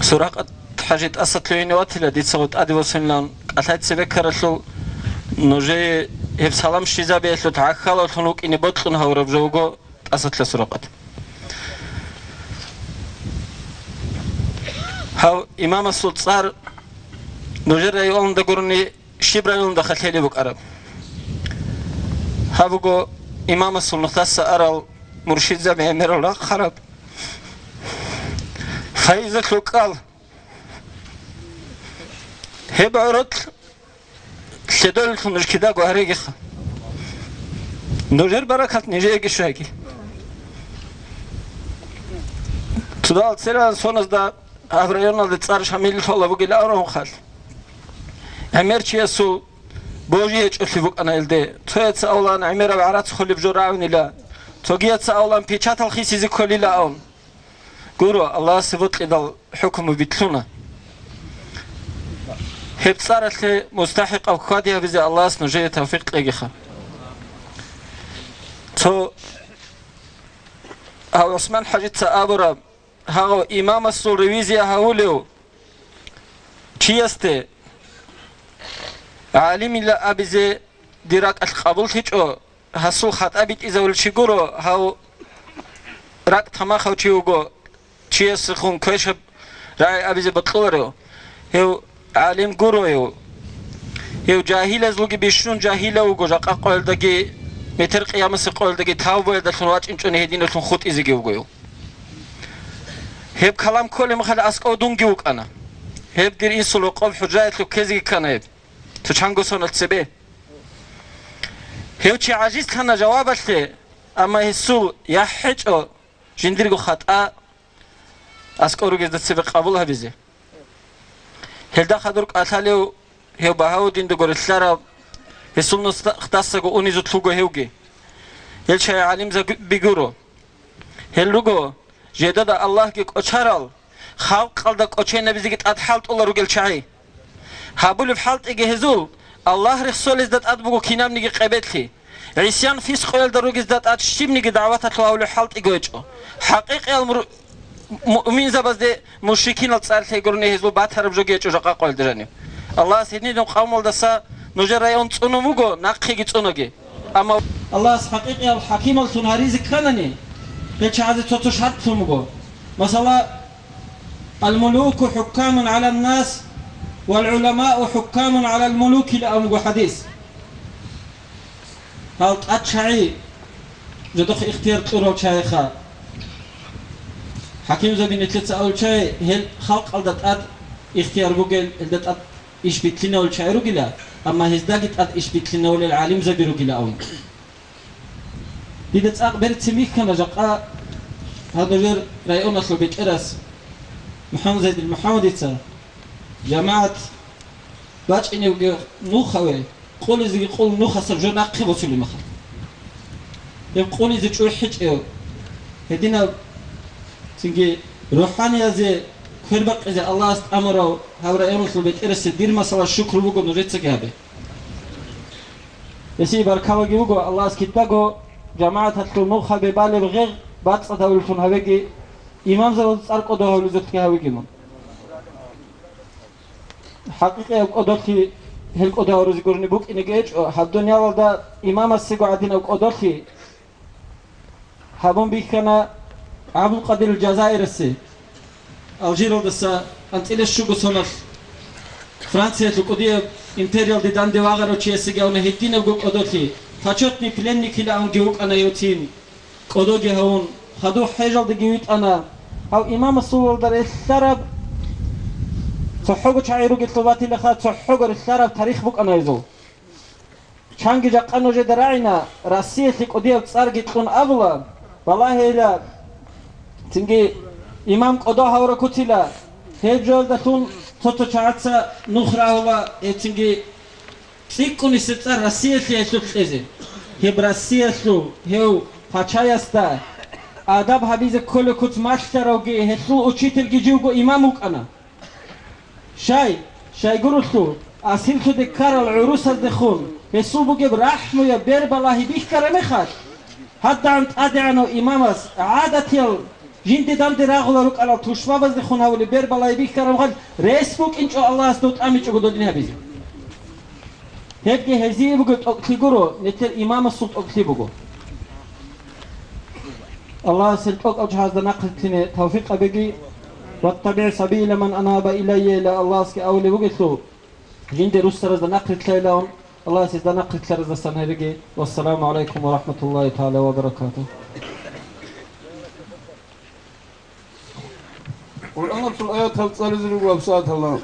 Суракъат-хӀажи тӀаса лъугьине ватила, дица гъутӀаде восунилан кӀалъай цебекаралъул, нужее гьеб салам щвезабиялъул гӀахьалавлъун вукӀине бокьун гьавураб жо вуго тӀасалъа Суракъат. Гьав имамасул цӀар нужер районда гурони, щиб районда халъелеб букӀараб? Гьаб буго имамасул нухдаса арал муршидзаби гӀемерал рахъараб Фаизалъул кӀал. Гьеб гӀоролъ лъедолелъул нуж кидаго гьарегиха. Нужер баракат нижееги щвеги. Цодал церан соназда гьаб районалде цӀар Шамил лъола бугила аврагьун халъ. ГӀемер чиясул божи гьечӀолъи букӀана илде. Цояца авлан гӀемераб гӀарац холеб жо рагӀунила. Цогияца авлан печатал хисизе кколила авун. Гуро, Аллагьасе бокьидал хӀукму битлъуна. Гьеб цӀаралъе мустахӀикъав хьвади гьабизе Аллагьас нужее тавфикъ кьегиха. Цо гьав ГӀусман-хӀажица абураб, гьагъав имамасул ревизия гьавулев чиясде гӀалимила абизе дир ракӀалъ къабуллъичӀо, гьасул хатӀа битӀизавулев чи гуро, гьав ракӀ тамахав чи вуго, чиясехун квешаб рагӀи абизе бокьуларо. Гьев гӀалим гуро гьев. Гьев жагьилазулги бищун жагьилав вуго, жакъа къоялдаги, метер къиямасе къоялдаги тавбаялдалъун вачӀинчӀони гьединалъун хутӀизеги вуго гьев. Гьеб калам кколеб мехалъ аскӀов дунги вукӀана. Гьеб дир инсул рокъоб хӀужаялъуб ккезеги ккана гьеб. Цо чанго сонал цебе. Гьев чи гӀажизлъана жавабалъе, амма гьесул яхӀ гьечӀо жиндирго хатӀа аскӀов ругезда цебе къабул гьабизе. Гьелда хадур кӀалъалев гьев Багьавуддиндаго релълъарав, гьесул нусдасаго унизулъ вуго гьевги. Гьел чагӀи гӀалимзаби гуро. Гьел руго жидеда Аллагьги кӀочарал, халкъалда кӀоченабизеги тӀад хӀалтӀула ругел чагӀи. Гьабулеб хӀалтӀиги гьезул Аллагь рехсолезда тӀад буго кинабниги къебетлъи. ГӀисян-фискъоялда ругезда тӀад щибниги дагӀваталъул гьавулеб хӀалтӀиги гьечӀо. ХӀакъикъиял мур-, муъминзабазде мушрикинал цӀар лъай гурони гьезул батараб жоги гьечӀо жакъа къоялда жанив. Аллагьас гьединаб къавмалдаса нужер район цӀунун вуго, нахъеги цӀунаги. Амма Аллагьас хӀакъикъиял хӀакималлъун гьаризе кканани, гьел чагӀазе цо-цо шартлъун буго. Масала, «Ал-мулуку хӀуккамун гӀалан-нас, вал-гӀуламау хӀуккамун гӀалал-мулук», – илан буго хӀадис. Гьал тӀад чагӀи, жодохъ ихтияр кьурал чагӀиха. ХӀакимзаби нилъеца абул чагӀи, гьел халкъалда тӀад ихтияр бугел, гьелда тӀад иш битлъинавул чагӀи ругила, амма гьездаги тӀад иш битлъинавулел гӀалимзаби ругила абун. Дида цӀакъ берцин бихьана жакъа гьаб нужер районалъул бетӀерас МухӀаммадзайдил МухӀаммадица, жамагӀат бачӀиневги нухаве, къулизеги къул нухасаб жо нахъе босулеб мехалъ. Гьеб къулизе чӀухӀичӀев, гьединаб цинги рухӀаниязде квербакъизе Аллагьас тӀамурав гьав районалъул бетӀерасе дир масала шукру буго нужецаги гьабе. Гьесие баркалаги буго, Аллагьас кидаго жамагӀаталъул нухабе балеб гъегъ бацӀцӀадавуллъун гьавеги, имамзабазул цӀар кӀодо гьавулезулъги гьавеги мун. ХӀакъикъияб кӀодолъи гьел кӀодо гьавуризе гурони букӀинеги гьечӀо, гьаб дуниялалда имамасего гӀадинаб кӀодолъи гьабун бихьана ГӀабдулкъадир Жазаирасе, Алжиралдаса анцӀила щуго соналъ Франциялъул кӀудияб империялде данде вагъарав чиясеги гьавуна гьединабго кӀодолъи, почётный пленникилаанги вукӀана гьев цин. КӀодоги гьавун, хадув хӀежалдеги витӀана. Гьав имамасулалда релълъараб, цохӀого чагӀи ругелъул батилаха, цохӀого релълъараб тарих букӀана гьезул. Чанги жакъа нужеда рагӀина, Россиялъе кӀудияб цӀарги кьун абула, балагьейила, цинги имам кӀодо гьавураб куцила, гьеб жоялдалъун цо-цо чагӀаца нух рагьула, гьеб цинги цӀикӀкӀунисеб цӀар Россиялъе гьелъулъ кьезе. Гьеб Россиялъул гьев пачаясда адаб гьабизе кколеб куц малъаравги гьелъул учительги живго имам вукӀана. Щай, щайгурелъул, асирлъуде ккарал гӀурусаздехун гьесул бугеб рахӀмуяб бербалагьи бихьараб мехалъ, гьадагӀан тӀадегӀанав имамас гӀадатиял жинде данде рагъула рукӀарал тушбабаздехун гьавулеб бербалагьи бихьараб мехалъ, рес букӀинчӀо Аллагьас дов тӀамичӀого додин гьабизе. Гьебги гьезие бугеб тӀокӀлъи гуро, нилъер имамасул тӀокӀлъи буго. Аллагьас гьел тӀокӀал чагӀазда нахърилълъине тавфикъ гьабеги, «ВаттабигӀ сабила ман анаба илайя», ила Аллагьасги абулеб бугелъул, жинде руссаразда нахърилълъайилаун, Аллагьас гьезда нахърилълъараздасан гьареги. Вассаламу гӀалайкум ва рахӀматуллагьи тагӀала ва баракатугь. Къуръаналъул аятал цӀализе руго гьабсагӀаталда.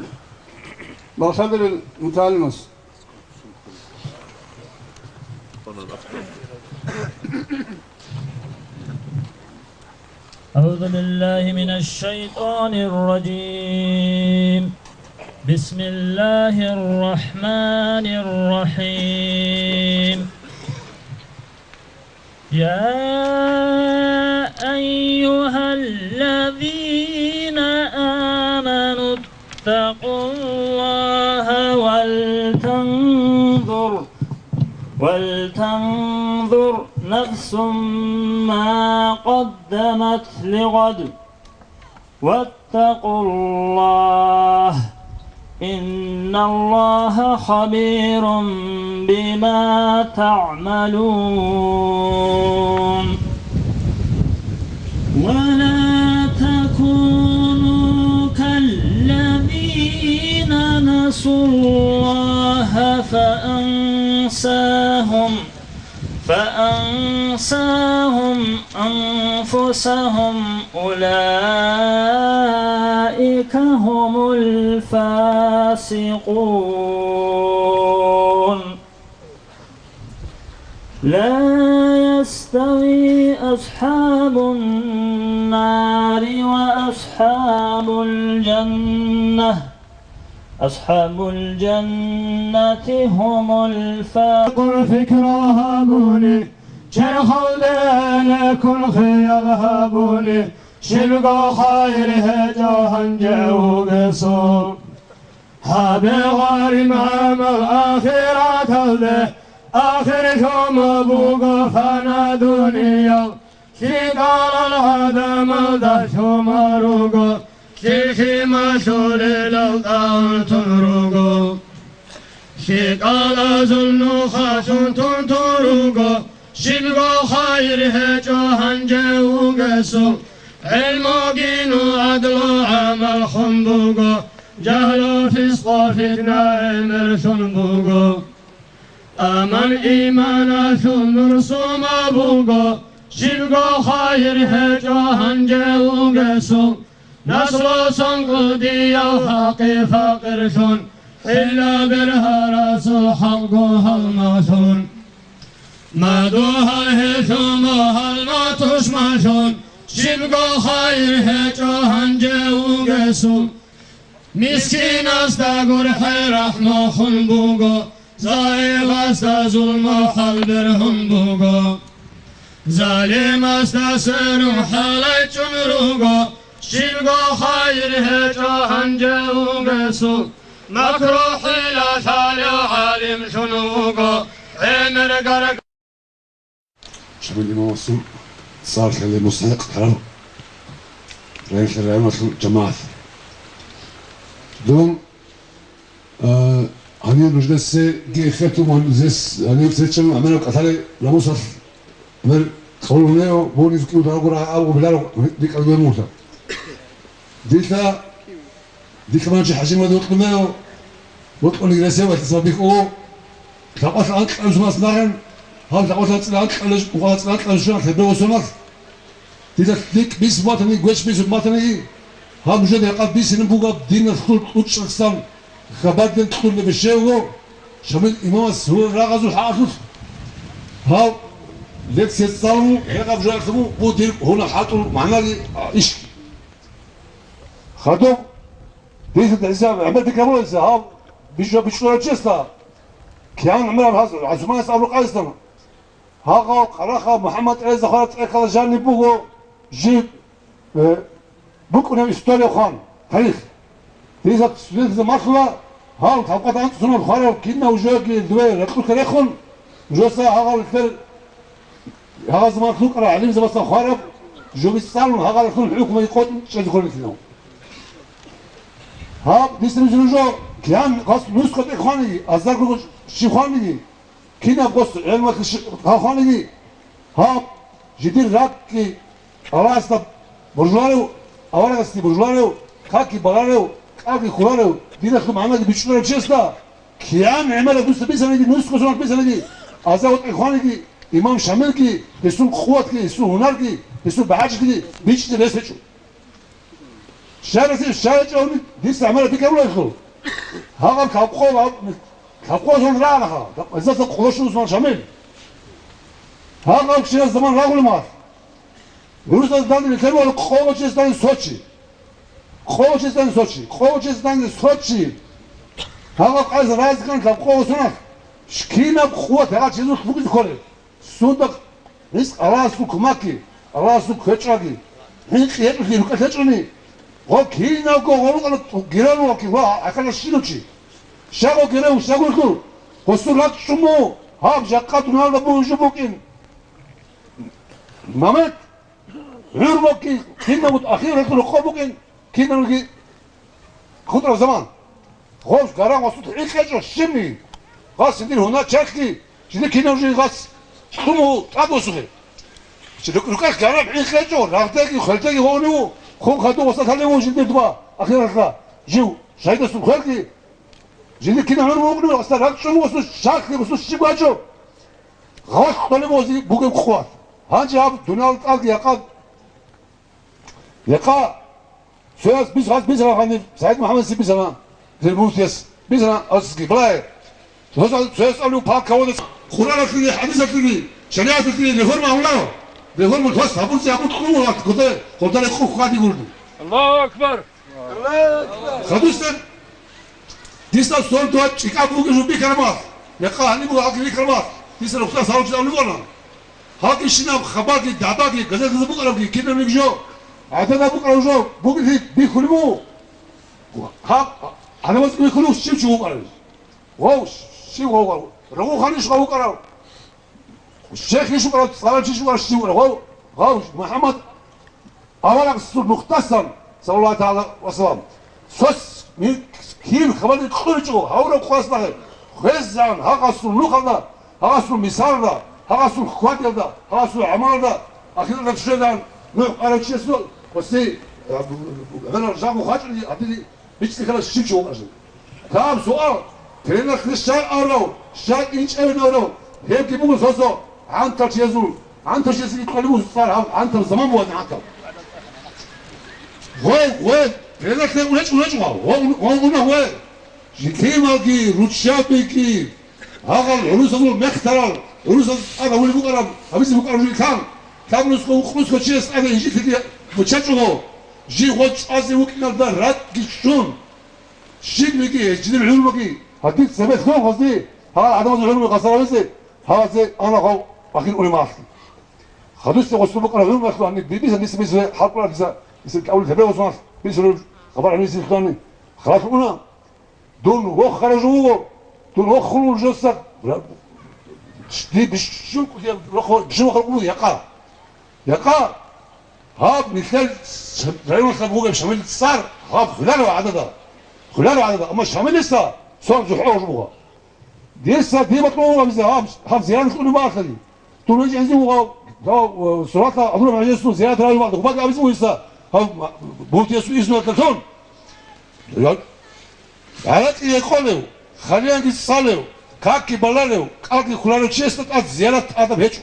Балхадерил мутагӀалимас. أعوذ بالله من الشيطان الرجيم. بسم الله الرحمن الرحيم. يا أيها الذين آمنوا اتقوا الله ولتنظر، ولتنظر نفس ما قدمت لغد، واتقوا الله، إن الله خبير بما تعملون. ولا تكونوا كالذين نسوا الله فأنساهم، فأنساهم أنفسهم أولئك هم الفاسقون. لا يستوي أصحاب النار وأصحاب الجنة، أصحاب الجنة هم الفائزون. Къурфикра гьабуни, черхалде лекун хиял гьабуни, щибго хайир гьечӀо гьанже вугесул. Гьабе гъарин гӀамал ахираталде, ахир лъума буго фана дуниял. ЛъикӀалал гӀадамалда лъума руго, лъикӀлъи малъулелал тӀагӀун руго. ЛъикӀалазул нухалъун тун-тун руго, щибго хайир гьечӀо гьанже вугесул. ГӀилмуги нугӀадлу гӀамал хун буго, жагьлу фискъу фитна гӀемерлъун буго. Аман иманалъул нур сума буго, щибго хайир гьечӀо гьанже вугесул. Наслу сон кӀудияв хӀакъи факъирлъун, хӀилла бергьарасул халкъго гьалмалъун. Мадугьал гьелъул мугьал матушмалъун, щибго хайир гьечӀо гьанже вугесул. Мискинасда гурхӀел рахӀму хун буго, загӀипасда зулму хӀал бергьун буго. Залимасда сверун хӀалай чӀун руго, щибго хайир гьечӀо гьанже вугесул. МакрухӀила лъалев гӀалимлъун вуго, гӀемер гаргар. Шамил имамасул цӀар лъалеб мустахӀикъ тараб районалъул жамагӀат. Дун, а, гьанир нужедасе гьехетун ва здесь гьанир встречаялъул гӀемераб кӀалъалел рамусалъ гьанир кьолунев, буниз кӀиго дагъура абу биларо рикӀкӀад гьев муса. Дица Дихъ ман чи ХӀажимад вукьунев, вукьуни гресев валъиса бихьуго, лъакъалъ анкьаб жумас нагӀан, гьаб лъакъалъ анцӀила анкьаб, анкьаб жумас лъебе восуналъ. Дида лъикӀ бис батани, гвеч бис батани, гьаб жо декъаб бисинаб бугаб диналъул кьучӀалъсан хабарден кьурлъи бищевго, Шамил имамас гьурал рагъазул хӀакъалъулъ. Гьав лекция цӀалун, гьекъаб жо ахъабу, бу дир гьуна хӀатӀул магӀнаги, а, иш. Хадуб, дица гӀиса гӀемер пикрабула гьав бижо-, бичӀчӀуларав чесда, киян гӀемераб гьаз ГӀусманас абуркъайсдана. Гьагъав, Къарахъав, МухӀаммад Эза хвараб цӀехъала жаниб буго жиб, э, букӀунеб история хъван, тарих. Дица студентазе малъула, гьав, тавкъат анцӀцӀунаб хварав кинав жоги дуе ракьулъе рехун, жоса гьагъав лъер Гьагъаз заман лъукъарал гӀалимзабазда хвараб, жо бицӀцӀалун гьагъалъун хӀукму къотӀун чӀезе кколелъинав. Гьаб, дица нуж жо киян гъас нусха тӀе хваниги, азарго щив хваниги, кинаб гъос гӀелмалъ щи-, хваниги, гьаб, жидер ракӀги Аллагьасда божуларев, аварагасде божуларев, какги баларев, кӀалги хьуларев, диналъул магӀнаги бичӀчӀуларев чесда, киян гӀемераб дуца бицаниги, нусго сунат бицаниги, аза-утӀи хваниги, имам Шамилги, гьесул къуватги, гьесул гьунарги, гьесул багӀачӀиги бичӀчӀизе рес гьечӀо. Щай рес, щай гьечӀо гьуни, дица гӀемераб пикрабулаехъул. Гьагъаб лъабкъо, лъабкъо зун рагӀанаха, гьезда къоло щун Усман Шамил. Гьагъаб ксенас заман рагъулеб мехалъ. Рузас данде лъелула къоло чесдани Сочи. Къоло чесдани Сочи. Къоло чесдани Сочи. Гьагъаб къайса разган лъабкъо Усман. Кинаб къуват гьагъа чезулъ бугизе кколеб. Сундахъ ризкъ Аллагьасул кумакги, Аллагьасул квечӀаги, хӀинкъи гьечӀолъи рукӀалъ гьечӀони, гъо киналго гъорукъана гирарулаки ва гӀахьалаш щинав чи. Щай гъо гирав, щай гъо лъур? Гъосул ракӀчӀун буго, гьаб жакъа дуниялда бугеб жо букӀин. Мамед, гӀур бокьи, кинабго ахиралъул рокъоб букӀин, кинабниги хутӀараб заман. Гъос гаран гъосул хӀинкъи гьечӀо щибниги. Гъас жиндир гьунар чехги, жиндир кинаб жо гъас лъуму тӀад босухъе. Чи рукӀ-, рукӀалъ гараб хӀинкъи гьечӀо, рагъдеги, хвелдеги гъовни ву, хун хадув гъосда лъалев ву жиндир дуба ахиралъа, жив шагьидасул хвелги, Жиндир кинаб гӀумру букӀунеб, асда ракӀчӀун босун, щаклъи босун щиб бачӀо? Гъалъ кьолеб бугеб къуват. Гьанже гьаб дуниял тӀалги якъа, якъа цояс бис-, гьаз бисарал гьаниб, СагӀид МухӀаммадица бисана, гьеб муфтияс бисана, асги балагье. Цояс, цояс абулеб полководец, Къуръаналъуни, хӀадисалъуни, шаригӀаталъуни реформа гьабунаро. Реформа цояс гьабурцин гьабун кьун вугьат, гъода, гъода рекъон хьвадигурги. Аллагьу акбар! Хадусда дица сордо чӀикӀаб бугеб жо бихьараб мах, якъа гьаниб буго гьаги бихьараб мах, дица рухсат гьабичӀо абулеб букӀана. Гьалги щинаб хабарги, дагӀбаги, газеталда букӀарабги, кинабниги жо, гӀадада букӀараб жо бугелъи бихьулеб буго. Гьаб гӀадамаз бихьулев щив чи вукӀарав? Вав, щив вав? Рагъуханищ вав вукӀарав? Щехищ вукӀарав, цӀаларчищ вукӀарав, щив вукӀарав? Вав, вав, МухӀаммад аварагасул нухтасан, саллаллагьу тагӀала ва саллам, цо ми-, кин хабалъи кьуричӀого, гьавураб къвасдахъе, хвезегӀан гьагъасул нухалда, гьагъасул мисалда, гьагъасул хьвадиялда, гьагъасул гӀамалда, ахиралда чӀезегӀан нугӀ къарав чиясул, гъосие, э, гьанав жагьу хачӀуни гьадини, БичӀчӀи ккараб щив чи вукӀарав? Гьаб суал, тренералъе щай арав, щай инчӀевин арав, гьебги буго сосо гӀантал чиясул, гӀантал чиясул кьолеб буго цӀар гьаб гӀантал заман буго гӀантал. Гъой, гъой, тренералъе унечӀо, унечӀо, гъой, гъой, уна гъой. Житималги, руччабиги, гьагъал гӀурусазул мехтарал, гӀурусаз тӀад гьавулеб букӀараб, гьабизе букӀараб жо лъан, лъабнусго, укънусго чияс тӀаде инжитиги бучачӀого, жив гъо чӀвазе вукӀиналда ракӀги чӀун, щибниги, гьединаб гӀумруги, гьадин цебе лъун гъозие, гьал гӀадамазул гӀумру къасар гьабизе, гьазе ана гъов ахир уремалъи. Хадусде гъосул букӀараб гӀумру ахлу гьаниб, би-, биса, биса, биса, хӀалкъула биса, биса, кӀавли тебе гъосуналъ, биса, хабар гьанизе лъугьани, халалъ уна. Дун вохарав жо вуго, дун вохун вуго жоса, ди бищун кӀудияб рохо, бищун вохарав вуго якъа. Якъа, гьаб нилъер районалъ вугеб Шамил цӀар, гьаб хвеларав гӀадада, хвеларав гӀадада, амма Шамилиса цо жухӀо жо буго. Дица, дида кьун вуго гьаб, гьаб зиярат кьунеб бахъали. Дун гьечӀинзе вугев, гьав, э, суратла гӀадураб гӀажесул зиярат райбакъ, гьубаги абизе вугьиса, гьав муфтиясул изнуялдалъун. Я, гӀаракьи гьекъолев, хъалиянги цӀалев, какги баларев, кӀалги хъуларев чиясда тӀад зиярат тӀадаб гьечӀо.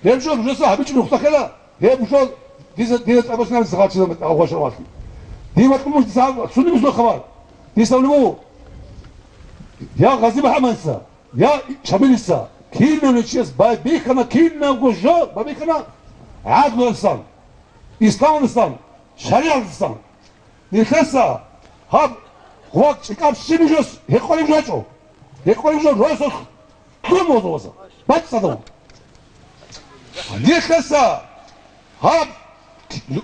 Гьеб жо нужеца гьабичӀо нухда хела, гьеб жо дица, дица цӀакъ босинаб сахал чизаб тӀагъвашавалъи. Дида кьун дица цуниб жо хабар. Дица гьабулеб буго, я Гъази МухӀаммадица, я Шамилица, кинавниги чияс байбихьана, кинабго жо байбихьана гӀадлуялдасан, исламалдасан, шаригӀаталдасан. Нилъеца гьаб вакъ чӀикӀаб щиб жос гьекъолеб жо гьечӀо. Гьекъолеб жо росулъ лъун возуласа, бацӀцӀадав. Нилъеца гьаб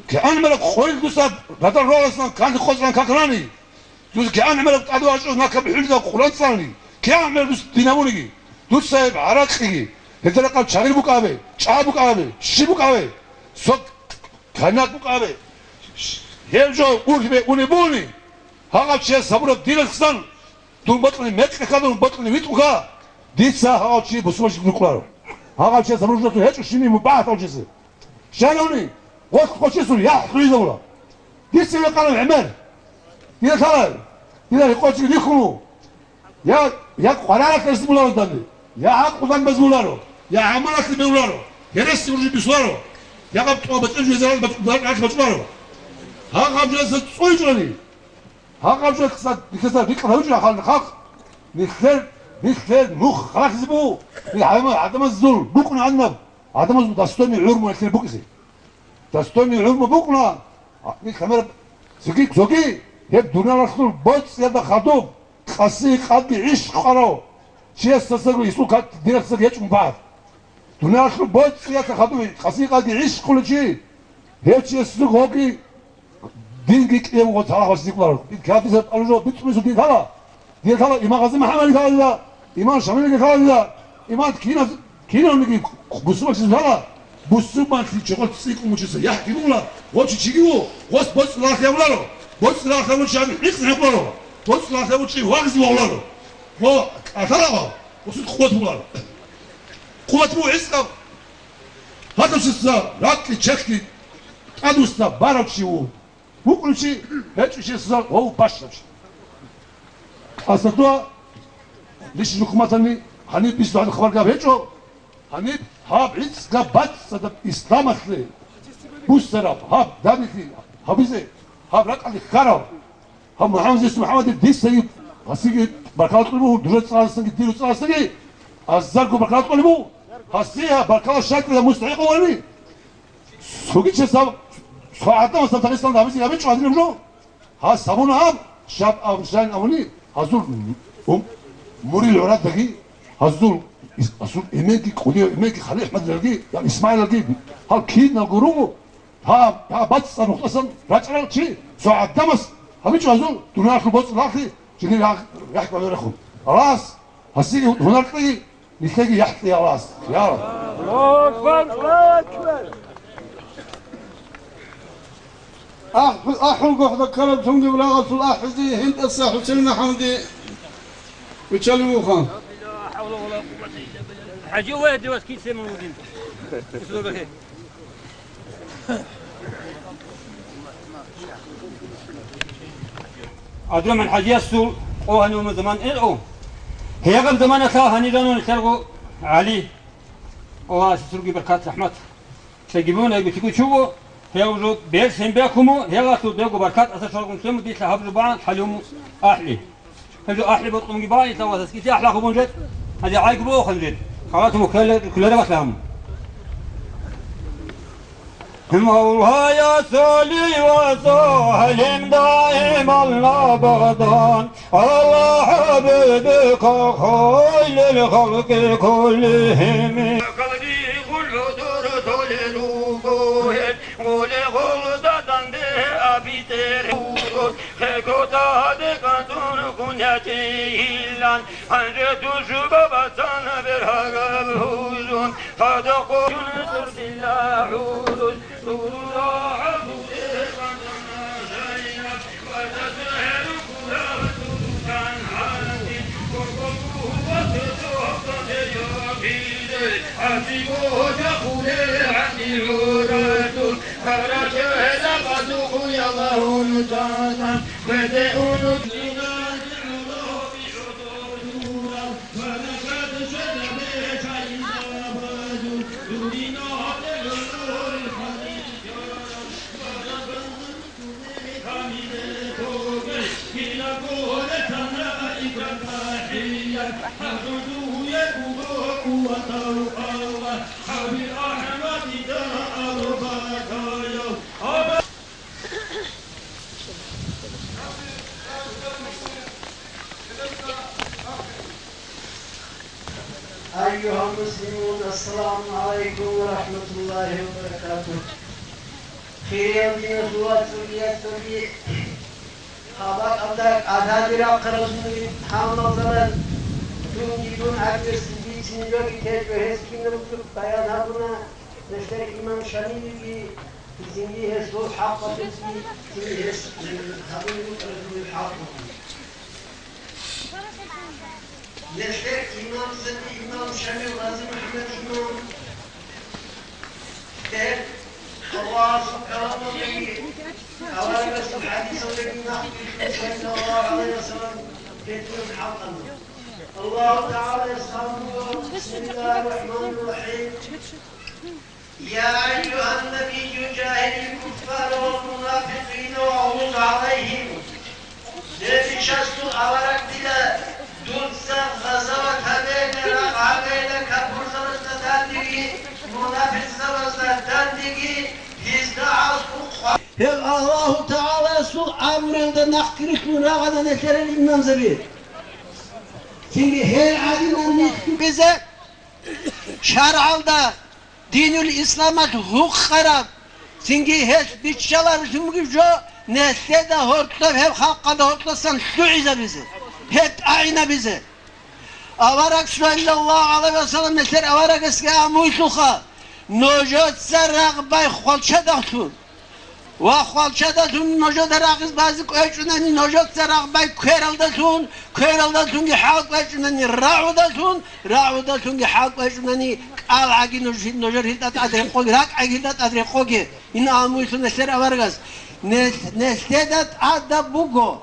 кигӀанмераб къойил дуца радар рогьаласан канлъи къоцӀран какарани, дуца кигӀанмераб тӀаде вачӀун накаб хӀулда Къуран цӀалани, кигӀанмераб дуца дин гьабуниги, дуца гьеб гӀаракьиги, гьелда ракъаб чагъир букӀабе, чӀа букӀабе, щиб букӀабе, цо кайнат букӀабе, гьеб жо урхьибе унеб буни, гьагъав чияс гьабураб диналъсан дун бокьани мекъи хьа, дун бокьани витӀу хьа, дица гьагъав чи бусурбанчи рукӀунаро. Гьагъав чияс гьабураб жо гьечӀо щибни мубагьат гьав чиясе. Щай гьавни? Гъоркь къочесул яхӀ лъугьизавула. Дица векъана гӀемер. Дида лъала, дида гьекъолчи рихьулу. Я, я къваригӀаралъ рес буларо данде, я гӀакълу данде баз буларо, я гӀамалалъе бегьуларо, гьереси уржи бисуларо, я гъаб тӀуба бацӀцӀи жезерал бацӀцӀуларо, гьагъаб жеса цӀуйчӀони. Гьагъаб жо хъса-, хъса рикӀкӀад гьавичӀо халкъ. Нилъер, нилъер нух халахизе буго. Нилъ гӀадамаз-, гӀадамазул букӀуна гьаннаб. ГӀадамазул достойный гӀумру нилъер букӀизе. Достойный гӀумру букӀуна. Нилъ гьанир цоги, цоги гьеб дуниялалъул боцӀиялда хадуб, къаси-къади гӀищ къварав чиясдасаго гьесул ка-, динасдаги гьечӀо мубагьат. Дуниялалъул боцӀиялда хадуб къаси-къади гӀищ къулев чи, гьев чиясдасаго гьоги Динги кӀиявго цалахъ васикьуларо. Ил кафирзаб тӀалужо бицунесул дин лъала. Дин лъала имам Гъази МухӀаммадги лъала, имам Шамилги лъала, имам киназ-, кинавниги бусурбанчи лъала. Бусурбанлъи чогъол цӀикӀкӀун мучеса яхӀги бугла, гъочи чиги ву, гъос боцӀи лахъ явларо. БоцӀи лахъ явучи гьаниб хӀикъ хӀекъоларо. БоцӀи лахъ явучи вагъзи вагъуларо. Гъо кӀалъала гъо, гъосул къуват бугуларо. Къуват буго гӀискъаб. Гьадусица ракьги чехьги тӀадвуссаб барав чи ву. ВукӀунчи гьечӀо чиясда гъов бащдаб чи. Асатуа лишин хӀукуматани гьаниб бицунеб хабар гьаб гьечӀо, гьаниб гьаб гӀицӀго бацӀцӀадаб исламалъе буссараб гьаб данделъи гьабизе, гьаб ракӀалде ккараб, гьаб МухӀаммад Йисуп МухӀаммадил дисаги, гьасиги баркала кьолеб буго, дужа цӀаласанги, дир цӀаласанги, азарго баркала кьолеб буго, гьасие баркала щайкӀулеб мустахӀикъ вани. Цоги чиясда, цо гӀадамасда Дагъистаналда гьабизе гьабичӀо гьадинаб жо. Гьас гьабуна гьаб, щиб абун щайин абуни, гьазул, ум, мурил гӀурадаги, гьазул, ис-, гьазул эменги, кӀудияв эменги, ХалилгӀахӀмадилги, я ИсмагӀилалги, гьал киналго руго, гьаб, гьаб бацӀцӀад нухтасан рачӀарал чи, цо гӀадамас гьабичӀо гьазул дуниялалъул боцӀи лагълъи, жиндир рагӀ-, рагӀ кӀваларехун. Аллагьас гьасие гьунар кьеги, нилъеги яхӀ кьеги Аллагьас. Я Раб. Аллагьу акбар, Аллагьу акбар. Ахь-, ахӀулго хӀадаккараб цонгиб рагъалъул ахӀизе гьинтӀаса ХӀусейн МухӀаммаде виччалев вуха. ХӀажи, вай, дивас кисеман вугин. ГӀабдурахӀман ХӀажиясул къо гьанив заман гьечӀо. Гьеб заманалъ гьанив жанив нилъерго ГӀали. Аллагьас гьесулги баркат, рахӀмат. Цогидаб буго, гьеб цогидаб чуго, гьев жо берцин бехун буго, гьелдалъун дего баркат асар шалгун лъун буго, дилъа гьаб жо багӀан хӀалиму ахӀли. Гьеб жо ахӀли бокьунги багӀан, исламалъ аскӀисе ахӀлахъун бун жет. Гьадин гӀайгу бохун жет. Халатун кколеб, кколеб ахӀлахъун. Гьев гьавургьая салли ва саллим даиман абадан. على حبيبك خير الخلق كلهم. قلبي غلو دور دول روحه، غلي غلو دادن ده أبي تير. خيكو تهدي قدر كنيتي إلا أن جدوش بابا تنبر هرب هوزون. قد قوشن سرد الله عروس. أيها المسلمون، السلام عليكم ورحمة الله وبركاته. Хириял диналъул вацал, яцалги, гьаб бакӀалда гӀададил рахъ разулин гьалмагъзабаз, дунги дун гӀадинасул бицине жоги течӀо, гьес кинабго баян гьабуна, нилъер имам Шамилиги, цинги гьесул хӀакъалъулъги, цинги гьес гьабулеб букӀараб жо хӀакъалъулъги. Нилъер имамзаби, имам Шамил Гъази МухӀаммад имам, гьеб Аллагьасул каламалдаги, аварагасул хӀадисалдаги нахъ бихьун, саллаллагьу гӀалайгьи ва саллам, гьединаб хӀакъалъулъ. Аллагьу ТагӀалаяс абуна: بسم الله الرحمن الرحيم. يا أيها النبي جاهد الكفار والمنافقين واغلظ عليهم. Гьеб ишасул авараг дила, дуца гъазават гьабейилан, рагъ гьабейилан капурзабазда дандеги, мунапикъзабазда дандеги, гьезда гӀалху хъва. Гьеб Аллагьу ТагӀаласул амралда нахъги рихьун рагъана нилъерал имамзаби. Цинги гьел гӀадинал нилъги бизе шаргӀалда, динул исламалъ гьукъараб, цинги гьелъ биччаларелъунги жо, нилъеда гьоркьоб гьеб халкъалда гьоркьосан лъугӀизабизе, гьеб тӀагӀинабизе. Авараг, саллаллагьу гӀалайгьи ва саллам, нилъер аварагасги амуйлъуха, нужеца рагъ бай хвалчадалъун. Ва хвалчадалъун нужеда рагъ базе кӀвечӀунани, нужеца рагъ бай квералдалъун, квералдалъунги хӀал кӀвечӀунани рагӀудалъун, рагӀудалъунги хӀал кӀвечӀунани кӀалгӀаги нуж-, нужер гьилда тӀад рекъоги, ракӀаги гьилда тӀад рекъоги. Ин амуйлъун нилъер аварагас. Нилъ-, нилъеда тӀадаб буго.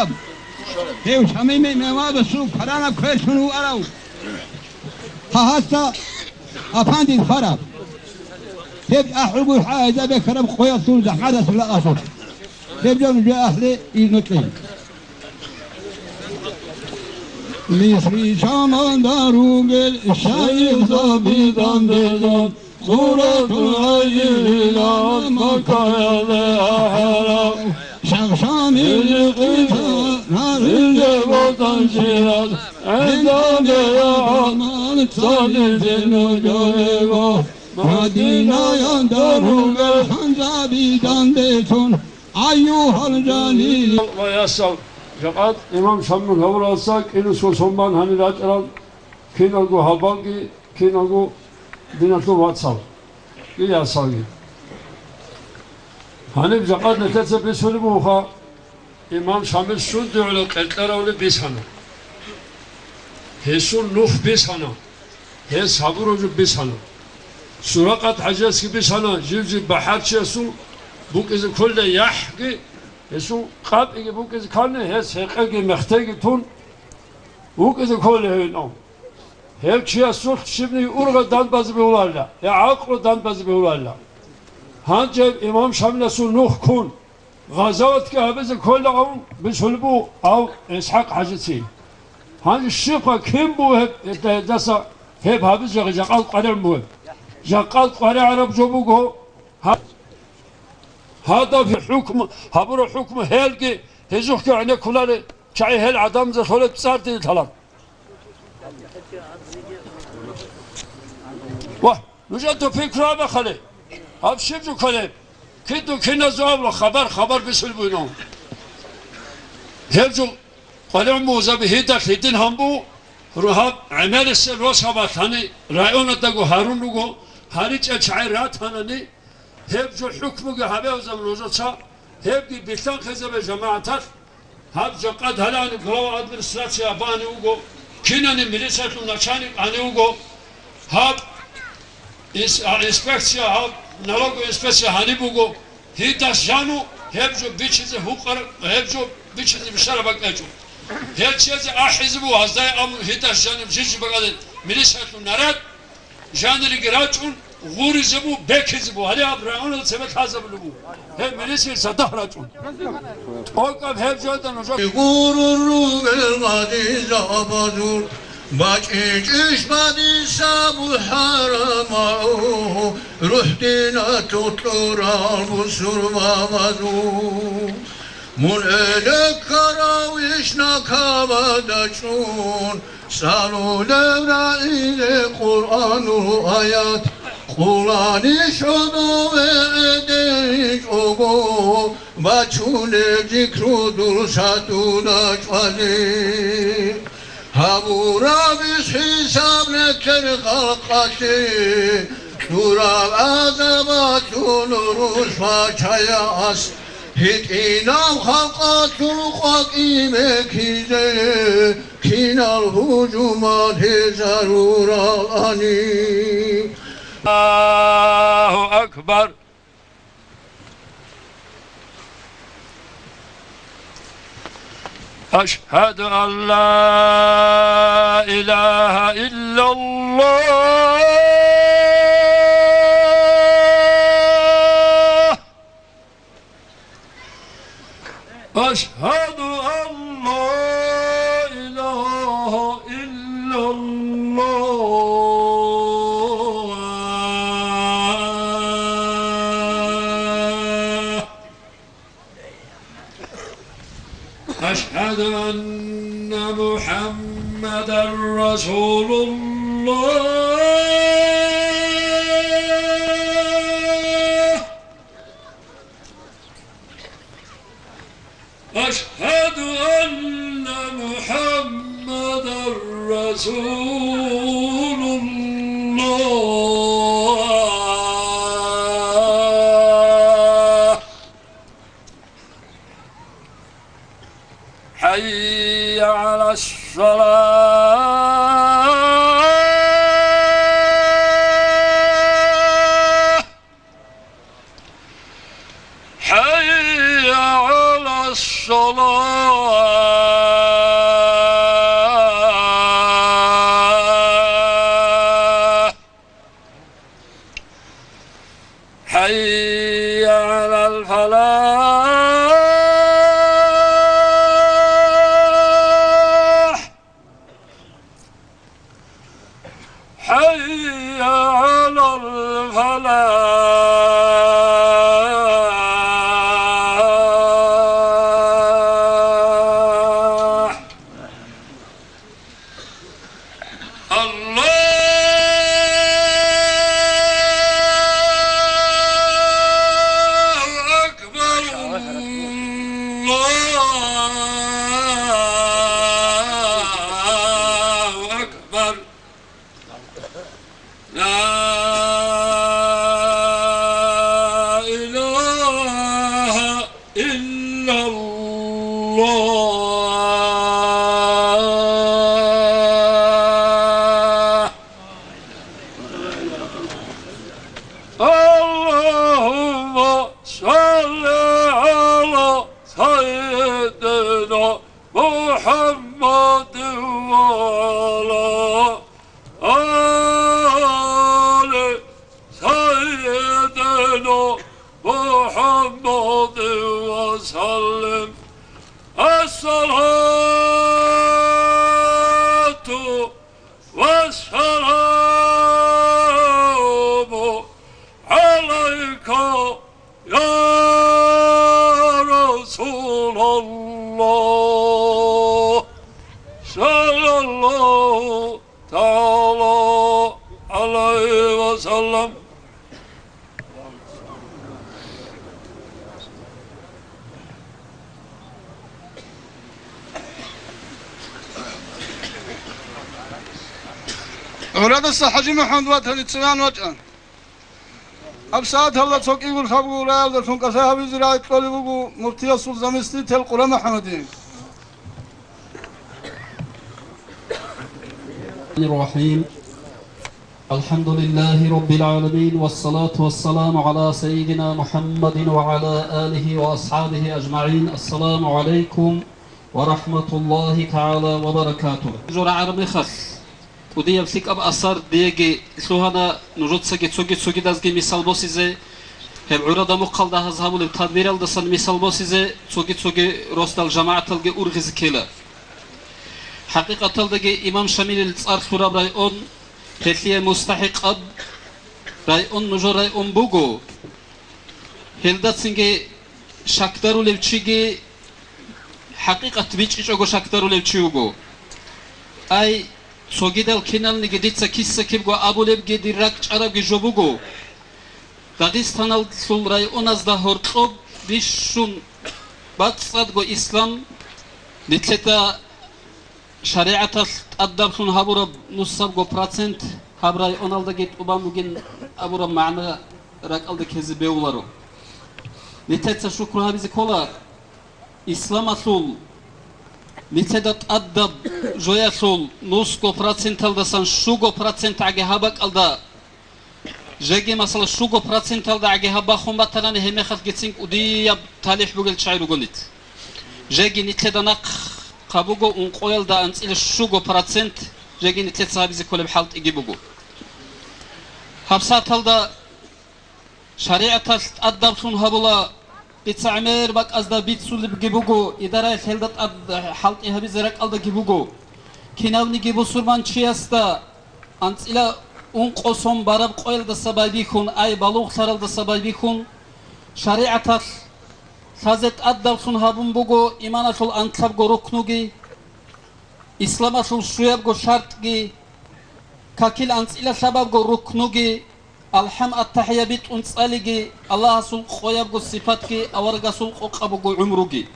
хвараб, гьев Шамимил мемалдасул кваранаб квер лъун вуарав, гьагьасда апандил хвараб. Гьеб ахӀулгу хӀайза бекараб къоялъул захӀмадасул ахӀулъ. Гьеб жо нужее ахӀле изнукье. Мисри шаманда ругел шайихзаби дандезан, Суратул гӀайилан Маккаялде ахӀарав, Шагьшамил къиса наринде босанщинас, гӀезабе рагӀамал цадизе нужеего, Мадинаялда ругел ханзаби дандечӀун, Айюгьал жалил. Ва ясал, жакъа имам Шамил гьавуралса кӀинусго сон бан гьанир рачӀарал киналго гьалбалги, киналго диналъул вацал, ясалги. Гьаниб жакъа нилъеца бицунеб бугоха. Имам Шамил Сундугьила кьеркьеравли бицана. Гьесул нух бицана. Гьес гьабураб жо бицана. Суракъат ХӀажиясги бицана, жив-жив бахӀарчиясул букӀизе кколей яхӀги, гьесул къапӀиги букӀизе ккани, гьес гьекъеги мехтеги тун вукӀизе кколей гьевинав. Гьев чиясулъ щибниги ургъел данде базе бегьуларила, я гӀакълу данде базе бегьуларила. Гьанже имам Шамиласул нух ккун, гъазаватги гьабизе кколей гьавун бицунеб буго гьав ИсхӀакъ ХӀажицин. Гьанже щибха, кин буго гьеб, гьедаса гьеб гьабизе жакъа къваригӀун бугеб? Жакъа къваригӀараб жо буго гьаб-, гьадаб хӀукму, гьабураб хӀукму гьелги, гьезухъги гӀенеккуларел чагӀи гьел гӀадамазда лъолеб цӀар дие лъалеб. Ва, нужеда пикру гьабе хъали. Гьаб щиб жо кколеб? Киду киназул абула хабар, хабар бицунеб бугин. Гьеб жо къваригӀун бугезаби гьидалъ гьедин гьабун буго, ру-, гьаб гӀемерисел росабалъ гьаниб районадаго гьарун руго, гьаричӀел чагӀи ратанани, гьеб жо хӀукмуги гьабе гьезаб нужеца, гьебги билълъанхъизабе жамагӀаталъ. Гьаб жакъа гьалани глава администрация абани вуго, кинани милициялъул начальник ани вуго, гьаб ис-, а, инспекция, гьаб налоговая инспекция гьаниб буго, гьидас жану гьеб жо бичизе гьукъар-, гьеб жо бичизе бищараб бакӀ гьечӀо. Гьел чиязе ахӀизе буго, гьаздай абун гьидас жаниб жижи бакӀалде милициялъул наряд, жанириги рачӀун, гъуризе буго, бекизе буго. Гьале гьаб районалда цебе лъазабулеб буго. Гьеб милиция цадахъ рачӀун. ТӀокӀаб гьеб жоялда нужер. Гъурун ругел гъадизабазул, бачӀинчӀищ бадиса бухӀарамагӀу, рухӀ диналъул кьурал бусурбабазул. Мун гӀенеккаравищ накабада чӀун, цӀалулев рагӀизе Къуръанул аят, къулани щодове гӀедечӀого, бачунеб зикру дур сатуда чӀвазе. Гьабураб иш хӀисаб нилъер халкъалъе, кьураб гӀазабалъул рушла чаяс, гьитӀинаб халкъалъул къвакӀи бекизе, кинал гьужумал гьезаруралани. Аллагьу акбар. أشهد أن لا إله إلا الله. أشهد أن لا إله إلا الله. أشهد أن محمدا رسول الله. أشهد أن محمدا رسول الله. حي على الصلاة. حي على الصلاة. حي على الفلاح. حي على الفلاح. الله أكبر، الله أكبر. لا اللهم صل على سيدنا محمد وعلى آل سيدنا محمد وسلم. الصلاة والسلام عليك يا رسول الله، صلى الله تعالى عليه وسلم. ГӀурадаса ХӀажимухӀамад ватани цеван вачӀан. Гьаб сагӀаталда цо кӀигулъабго раялдалъун кӀалъай гьабизе рагӀи кьолеб буго муфтиясул заместитель Къурамухьамадие. الرحيم. الحمد لله رب العالمين، والصلاة والسلام على سيدنا محمد وعلى آله وأصحابه أجمعين. السلام عليكم ورحمة الله تعالى وبركاته. Жо рагӀараб мехалъ, кӀудияб лъикӀаб асар диеги лъугьана, нужецаги цоги-цогидазги мисал босизе, гьеб гӀурада мухъалда гьаз гьабулеб тадбиралдасан мисал босизе, цоги-цоги росдал жамагӀаталги ургъизе ккела. ХӀакъикъаталдаги имам Шамилил цӀар лъураб район, гьелъие мустахӀикъаб район нужер район буго. Гьелдацинги щакдарулев чиги хӀакъикъат бичӀчӀичӀого щакдарулев чи вуго. Ай, цогидал киналниги дица киса-кибго абулебги дир ракӀчӀарабги жо буго. Дагъистаналъул районазда гьоркьоб бищун бацӀцӀадго ислам, нилъеда шаригӀаталъ тӀадаблъун гьабураб нусабго процент гьаб районалдаги тӀубан бугин абураб магӀна ракӀалда ккезе бегьуларо. Нилъеца шукру гьабизе ккола исламалъул, нилъеда тӀадаб жоялъул нусго проценталдасан щуго процент гӀаги гьаб бакӀалда, жеги, масала, щуго проценталда гӀаги гьаб бахун батанани, гьебмехалъгицин кӀудияб талихӀ бугел чагӀи руго нилъ. Жеги нилъеда нахъа буго ункъоялда анцӀила щуго процент, жеги нилъеца гьабизе кколеб хӀалтӀиги буго. ГьабсагӀаталда шаригӀаталъ тӀадаблъун гьабула, дица гӀемер бакӀазда бицулебги буго, идараялъ гьелда тӀад хӀалтӀи гьабизе ракӀалдаги буго. Кинавниги бусурманчиясда анцӀила ункъо сон бараб къоялдаса байбихьун, ай балугълъаралдаса байбихьун, шаригӀаталъ лъазе тӀадаблъун гьабун буго иманалъул анкьабго рукнуги, исламалъул щуябго шартӀги, какил анцӀила лъабабго рукнуги, алхӀам аттахӀия битӀун цӀалиги, Аллагьасул къоябго сипатги, аварагасул къокъабго гӀумруги.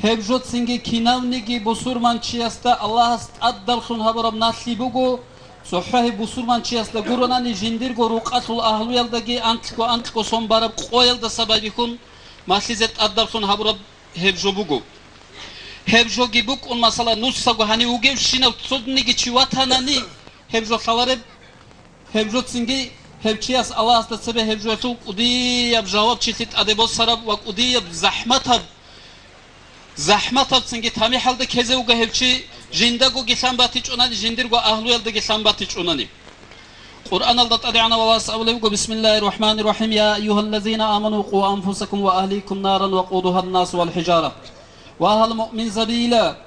Гьеб жоцинги кинавниги бусурманчиясда Аллагьас тӀадаблъун гьабураб налъи буго, цохӀо гьеб бусурманчиясда гуронани жиндирго рукъалъул агьлуялдаги анкьго-анкьго сон бараб къоялдаса байбихьун малъизе тӀадаблъун гьабураб гьеб жо буго. Гьеб жоги букӀун, масала, нусаго гьанив вугевщинав цониги чи ватанани, гьеб жо лъалареб, гьеб жоцинги гьев чияс Аллагьасда цебе гьеб жоялъул кӀудияб жавабчилъи тӀаде босараб ва кӀудияб захӀматаб, захӀматабцинги тамихӀалда ккезе вуго гьев чи, жиндагоги лъан батичӀунани, жиндирго агьлуялдаги лъан батичӀунани. Къуръаналда ТӀадегӀанав Аллагьас абулеб буго: بسم الله الرحمن الرحيم، يا أيها الذين آمنوا قوا أنفسكم وأهليكم نارا وقودها الناس والحجارة. Ва, гьал муъминзабила,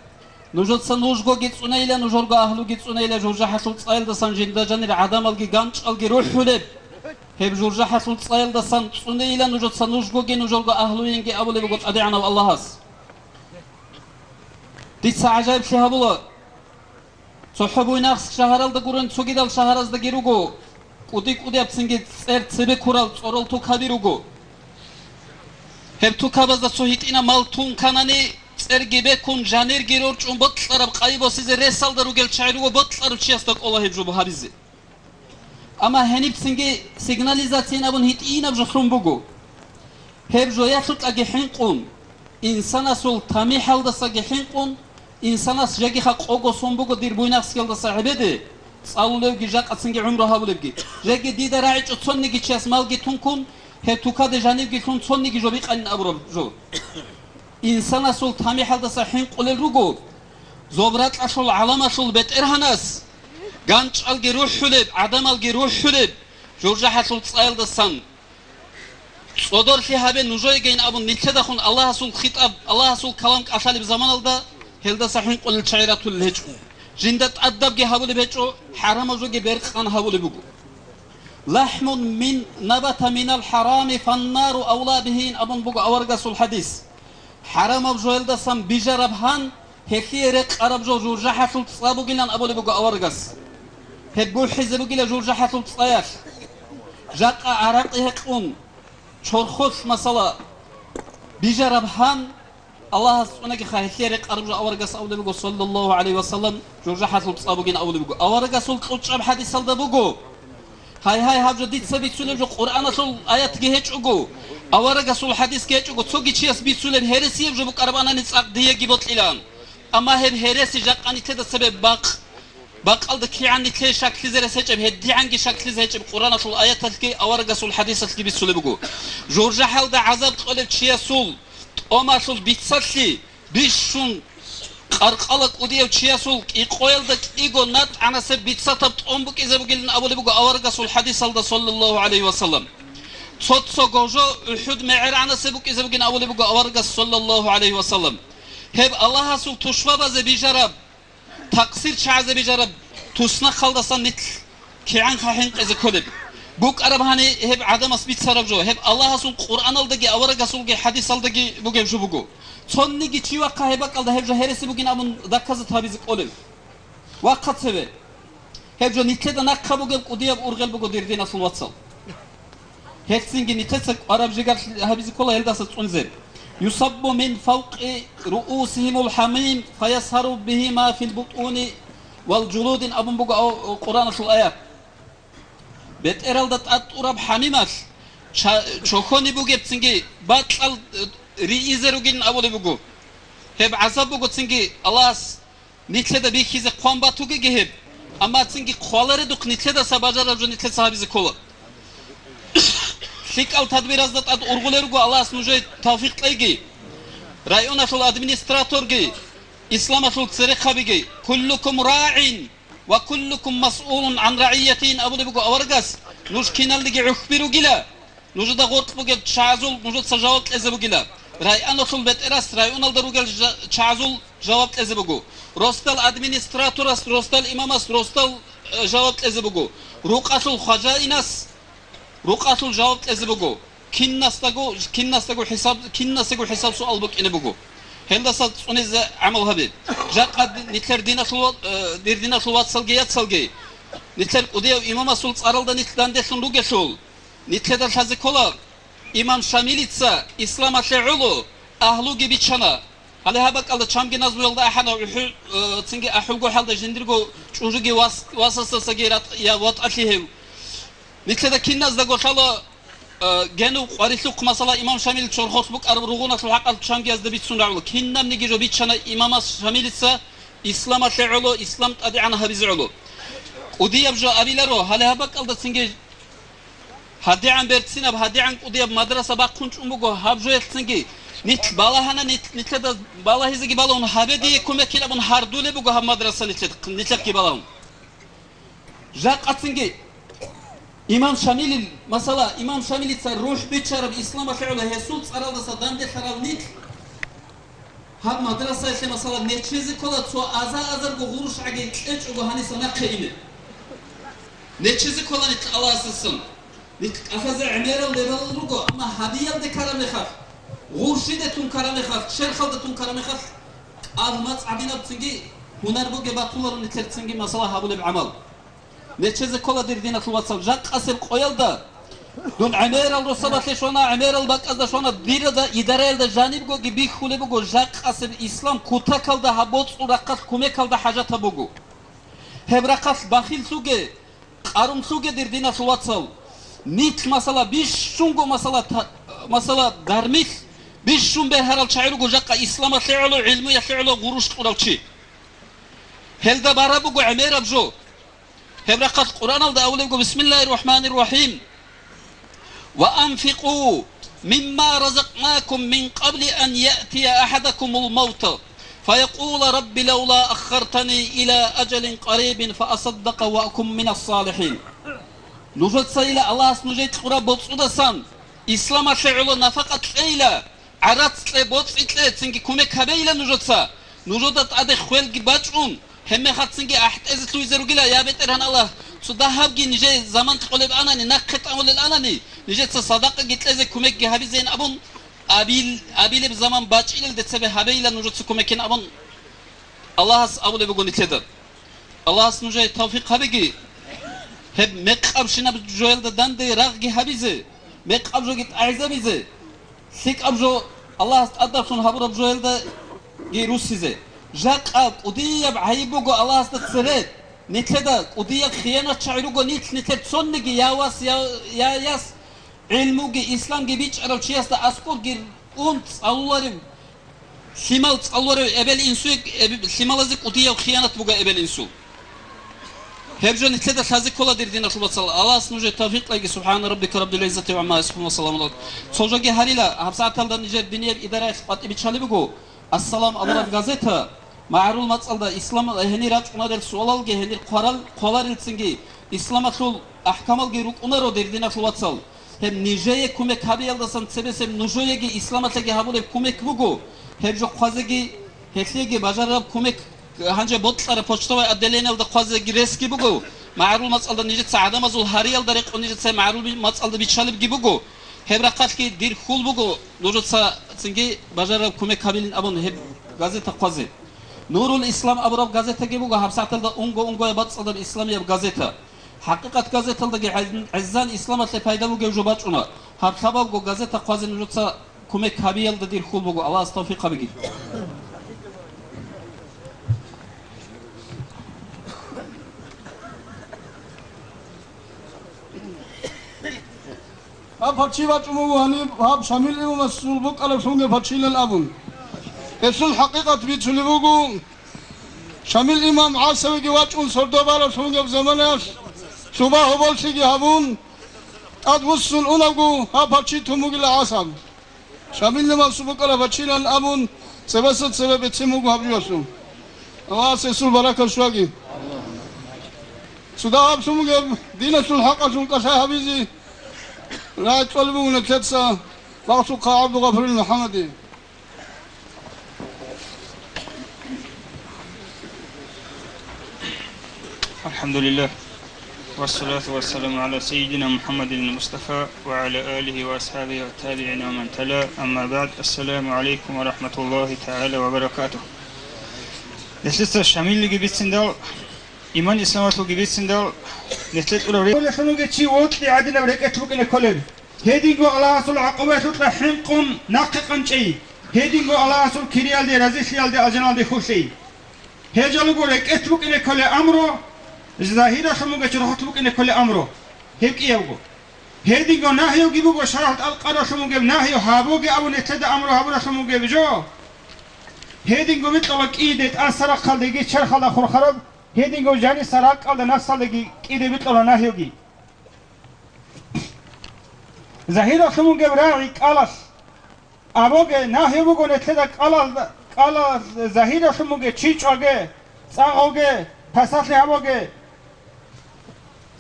нужеца нужгоги цӀунейила, нужерго агьлуги цӀунейила жужахӀалъул цӀаялдасан жинда жанир гӀадамалги ганчӀалги рухӀулеб. Гьеб жужахӀалъул цӀаялдасан цӀунейила нужеца нужгоги, нужерго агьлуинги, абулеб буго ТӀадегӀанав Аллагьас. Дица гӀажаиблъи гьабула. ЦохӀо Буйнакск шагьаралда гурен цогидал шагьараздаги руго, кӀуди-кӀудиябцинги цӀер цебе ккурал цӀорол тукаби руго. Гьеб тукабазда цо гьитӀинаб мал тун канани, цӀерги бекун, жанирги рорчӀун, бокьараб къайи босизе ресалда ругел чагӀи руго, бокьарав чиясда кӀола гьеб жо гьабизе. Амма гьенибцинги сигнализациян абун гьитӀинаб жо лъун буго. Гьеб жоялъукьаги хӀинкъун, инсанасул тамихӀалдасаги хӀинкъун, инсанас жегиха къого сон буго дир Буйнакскиялдаса гӀебеде, цӀалулевги, жакъацинги гӀумру гьабулебги. Жеги дида рагӀичӀо цониги чияс малги тункун, гьеб тукаде жанивги лъун цониги жо бикъанин абураб жо. Инсанасул тамихӀалдаса хӀинкъулел руго, зобракьалъул гӀаламалъул БетӀергьанас, ганчӀалги рухӀулеб, гӀадамалги рухӀулеб, жужахӀалъул цӀаялдасан. ЦӀодорлъи гьабе нужеегейин абун нилъедахун Аллагьасул хитӀаб, Аллагьасул калам кӀалъалеб заманалда, гьелдаса хӀинкъулел чагӀи ратулел гьечӀо. Жинда тӀадабги гьабулеб гьечӀо, хӀарамаб жоги беркъан гьабулеб буго. «Лахмун мин набата минал хӀарами фаннару авла бигьин», – абун буго аварагасул хӀадис. ХӀарамаб жоялдасан бижараб гьан, гьелъие рекъараб жо жужахӀалъул цӀа бугилан абулеб буго аварагас. Гьеб бухӀизе бугила жужахӀалъул цӀаялъ. Жакъа гӀаракъи гьекъун, чорхолъ, масала, бижараб гьан, Аллагьас цӀунагиха, гьелъие рекъараб жо аварагас абулеб буго, саллаллагьу гӀалайгьи ва саллам, жужахӀалъул цӀа бугин абулеб буго. Аварагасул кьучӀаб хӀадисалда буго: «Гьай-гьай, гьаб жо дица бицунеб жо Къуръаналъул аятги гьечӀого, аварагасул хӀадисги гьечӀого, цоги чияс бицунеб гьересияб жо букӀараб анани цӀакъ диеги бокьилан. Амма гьеб гьереси жакъа нилъеда цебе бакъ, бакъалда кигӀан нилъее щаклъизе рес гьечӀеб, гьедигӀанги щаклъизе гьечӀеб Къуръаналъул аяталъги аварагасул хӀадисалъги бицунеб буго. ЖужахӀалда гӀазаб кьолев чиясул тӀомалъул бицалъи бищун къаркъала кӀудияв чиясул кӀикъоялда кӀиго натӀанасеб бицатаб тӀом букӀизе бугилин абулеб буго аварагасул хӀадисалда, саллаллагьу гӀалайгьи ва саллам. Цо-цо гожо УхӀуд мегӀергӀанасеб букӀизе бугин абулеб буго аварагас, саллаллагьу гӀалайгьи ва саллам. Гьеб Аллагьасул тушбабазе бижараб, такъсирчагӀазе бижараб туснахъалдасан нилъ кигӀанха хӀинкъизе кколеб? БукӀараб гьани гьеб гӀадамас бицараб жо, гьеб Аллагьасул Къуръаналдаги аварагасулги хӀадисалдаги бугеб жо буго. Цониги чи вахъа гьеб бакӀалда гьеб жо гьереси бугин абун доказать гьабизе кӀолев. Вахъа цеве. Гьеб жо нилъеда нахъа бугеб кӀудияб ургъел буго, дир диналъул вацал. Гьелъцинги нилъеца кӀвараб жигар гьабизе ккола гьелдаса цӀунзе: «Юсаббу мин фавкъи руусигьимул хӀамим, фаясгьару бигьи ма фил бутӀуни вал жулудин», – абун буго ав-, Къуръаналъул аят. БетӀералда тӀад тӀураб хӀамималъ ча-, чохьони бугебцинги бакьал, э, риизе ругин абулеб буго. Гьеб гӀазаб буго цинги Аллагьас нилъеда бихьизе хъван батугеги гьеб, амма цинги хъваларедухъ нилъедаса бажараб жо нилъеца гьабизе ккола. ЛъикӀал тадбиразда тӀад ургъулел руго, Аллагьас нужее тавфикъ кьеги. Районалъул администраторги, исламалъул церехъабиги: «Куллукум рагӀин ва куллукум масъулун гӀан рагӀиятин», – абулеб буго аварагас, нуж киналниги гӀухьби ругила. Нужеда гъоркь бугел чагӀазул нужеца жаваб кьезе бугила. Районалъул бетӀерас районалда ругел жа-, чагӀазул жаваб кьезе буго. Росдал администраторас, росдал имамас, росдал, э, жаваб кьезе буго. Рукъалъул хважаинас рукъалъул жаваб кьезе буго. Кинасдаго, кинасдаго хӀисаб, кинасдаго хӀисаб-суал букӀине буго. Гьелдаса цӀунизе гӀамал гьабе. Жакъа ди-, нилъер диналъул ва-, э, дир диналъул вацалги яцалги, нилъер кӀудияв имамасул цӀаралда нилъ данделъун ругелъул, нилъеда лъазе ккола, имам Шамилица исламалъе гӀоло агьлуги биччана. Гьале гьаб бакӀалда чамги назмуялда ахӀана, ухӀу-, э, цинги ахӀулго хӀалда жиндирго чӀужуги вас-, васасдасаги ратӀ-, я ватӀалъи гьев. Нилъеда киназдаго лъала, э, генув къварилъухъ, масала, имам Шамил чорхолъ букӀараб ругъуналъул хӀакъалъ чамгиязда бицун рагӀула. Кинабниги жо биччана имамас Шамилица исламалъе гӀоло, ислам тӀадегӀан гьабизе гӀоло. КӀудияб жо абиларо, гьале гьаб бакӀалда цинги ГьадигӀан берцинаб, гьадигӀан кӀудияб мадраса бахъун чӀун буго гьаб жоялъцинги. Нилъ балагьана, нилъ-, нилъеда балагьизеги балагьун, гьабе дие кумекил абун гьардулеб буго гьаб мадраса нилъед-, нилъехъги балагьун. Жакъацинги имам Шамилил, масала, имам Шамилица рухӀ биччараб исламалъе гӀоло гьесул цӀаралдаса данделъарал нилъ гьаб мадрасаялъе, масала, нечезе ккола цо аза-азарго гъурущ гӀаги кьечӀого гьаниса нахъе ине. Нечезе ккола нилъ Аллагьасдасан. Нилъ кӀалъазе гӀемерал лебалал руго, амма гьадиялде ккараб мехалъ, гъурщиде тун ккараб мехалъ, черхалда тун ккараб мехалъ, кӀал мацӀ гьабинабцинги гьунар бугеб батуларо нилъерцинги, масала, гьабулеб гӀамал. Нечезе ккола, дир диналъул вацал, жакъасеб къоялда дун гӀемерал росабалъе щвана, гӀемерал бакӀазда щвана, дирада идараялда жанибгоги бихьулеб буго, жакъасеб ислам кутакалда гьаб боцӀул рахъалъ кумекалда хӀажатаб буго. Гьеб рахъалъ бахиллъуге, къарумлъуге, дир диналъул вацал. Нилъ, масала, бищунго, масала, та-, масала, дармилъ бищун бергьарал чагӀи руго жакъа исламалъе гӀоло, гӀилмуялъе гӀоло гъурущ кьурав чи. Гьелда бараб буго гӀемераб жо. Гьеб рахъалъ Къуръаналда абулебго: «Бисмиллагьир рахӀманир рахӀим. Ва анфикъу мимма разакънакум мин къабли ан яътия ахӀадакумул мавту, фаякъула: Рабби, лавла аххартани ила ажалин къарибин фаасаддакъа ва акун минас салихӀин». Нужецайила Аллагьас нужее кьураб боцӀудасан исламалъе гӀоло нафакъа кьейила, гӀарац кье, боцӀи кье, цинги кумек гьабейила нужеца. Нужеда тӀаде хвелги бачӀун, гьебмехалъ цинги ахӀтӀезе лъугьизе ругила: «Я БетӀергьан Аллагь, цо дагьабги нижее заман кьолеб анани, нахъе тӀамулел анани, нижеца садакъаги кьезе, кумекги гьабизейин», – абун, абил-, абилеб заман бачӀинелде цебе гьабейила нужеца кумекин абун Аллагьас абулеб буго нилъеда. Аллагьас нужее тавфикъ гьабеги, гьеб мекъабщинаб жоялда данде рагъги гьабизе, мекъаб жоги тӀагӀизабизе, лъикӀаб жо Аллагьас тӀадаблъун гьабураб жоялдаги руссизе. Жакъа кӀудияб гӀайиб буго Аллагьасда цере, нилъеда кӀудияб хиянатчагӀи руго нилъ, нилъер цониги я вас, я, я яс, гӀилмуги исламги бичӀчӀарав чиясда аскӀорги ун цӀалуларев, лъимал цӀалуларев эбел-инсуе, эб-, лъималазе кӀудияв хиянат буго эбел-инсул. Гьеб жо нилъеда лъазе ккола, дир диналъул вацал. Аллагьас нужее тавфикъ кьеги. Субхана раббика раббил гӀиззати гӀамма ясифун ва саламун гӀала. Цо жоги гьарила, гьабсагӀаталда нижер динияб идараялъ къватӀиб биччалеб буго «Ассалам» абураб газета, магӀарул мацӀалда ислам гьенир рачӀунарел суалалги гьенир хъварал-, хъваларилцинги исламалъул ахӀкамалги рукӀунаро, дир диналъул вацал. Гьеб нижее кумек гьабиялдасан цебесеб нужееги исламалъеги гьабулеб кумек буго. Гьеб жо хъвазеги, гьелъеги бажарараб кумек гьанже бокьараб почтовое отделениялда хъвазеги ресги буго. МагӀарул мацӀалда нижеца гӀадамазул гьариялда рекъон нижеца магӀарул би-, мацӀалда биччалебги буго. Гьеб рахъалъги дир хьул буго нужеца цинги бажарараб кумек гьабилин абун гьеб газета хъвазе. «Нурул Ислам» абураб газетаги буго гьабсагӀаталда унго-унгояб бацӀцӀадаб исламияб газета. «ХӀакъикъат» газеталдаги гӀез-, гӀезегӀан исламалъе пайда бугев жо бачӀуна. Гьаб лъабабго газета хъвазе нужеца кумек гьабиялда дир хьул буго. Аллагьас тавфикъ гьабеги. Гьаб гьаб чи вачӀун вуго гьаниб, гьаб Шамил имамасул букӀараб лъугьунеб гьаб чилан абун. Гьесул хӀакъикъат бицунеб буго. Шамил имам ГӀасавиги вачӀун сордо бараб лъугьунеб заманаялъ, лъуба гьоболлъиги гьабун, тӀад вуссун унавго, гьаб гьаб чи тун бугила ГӀасаб. Шамил имамасул букӀараб гьаб чилан абун, цебесеб цебе бицин буго гьаб жоялъул. Аллагьас гьесул баракат щваги. Цо дагьаб лъугьунеб диналъул хӀакъалъулъ кӀалъай гьабизе рагӀи кьолеб буго нилъеца Бахтукъа ГӀабдулгъафурил МухӀаммаде. الحمد لله، والصلاة والسلام على سيدنا محمد المصطفى وعلى آله وأصحابه والتابعين ومن تلا، أما بعد، السلام عليكم ورحمة الله تعالى وبركاته. Нилъеца Шамиллиги бициндал, иман-исламалъулги бициндал, нилъе кьураб ре-, Кколелъунги чи вокьи гӀадинаб рекӀелъ букӀине кколеб. Гьединго Аллагьасул гӀакъубаялъукьа хӀинкъун нахъе къанчӀей. Гьединго Аллагьасул кириялде, разилъиялде, алжаналде хьулъей. Гьел жал руго рекӀелъ букӀине кколей амру, загьиралъун бугев чорхолъ букӀине кколей амру. Гьеб кӀиявго. Гьединго нагьиги буго, шаргӀалъ тӀадкъаралъун бугеб нагьи гьабуге абун нилъеда амру гьабуралъун бугеб жо. Гьединго бикьула кӀиде тӀаса рахъалдеги черхалда хурхараб, гьединго жаниса ракӀалда насалдеги кӀиде бикьула нагьиги. Загьиралъун бугеб рагӀи кӀалалъ абуге, нагьи буго нилъеда кӀалал-, кӀалал загьиралъун бугеб чи чӀваге, цӀа гъоге, пасалъи гьабуге,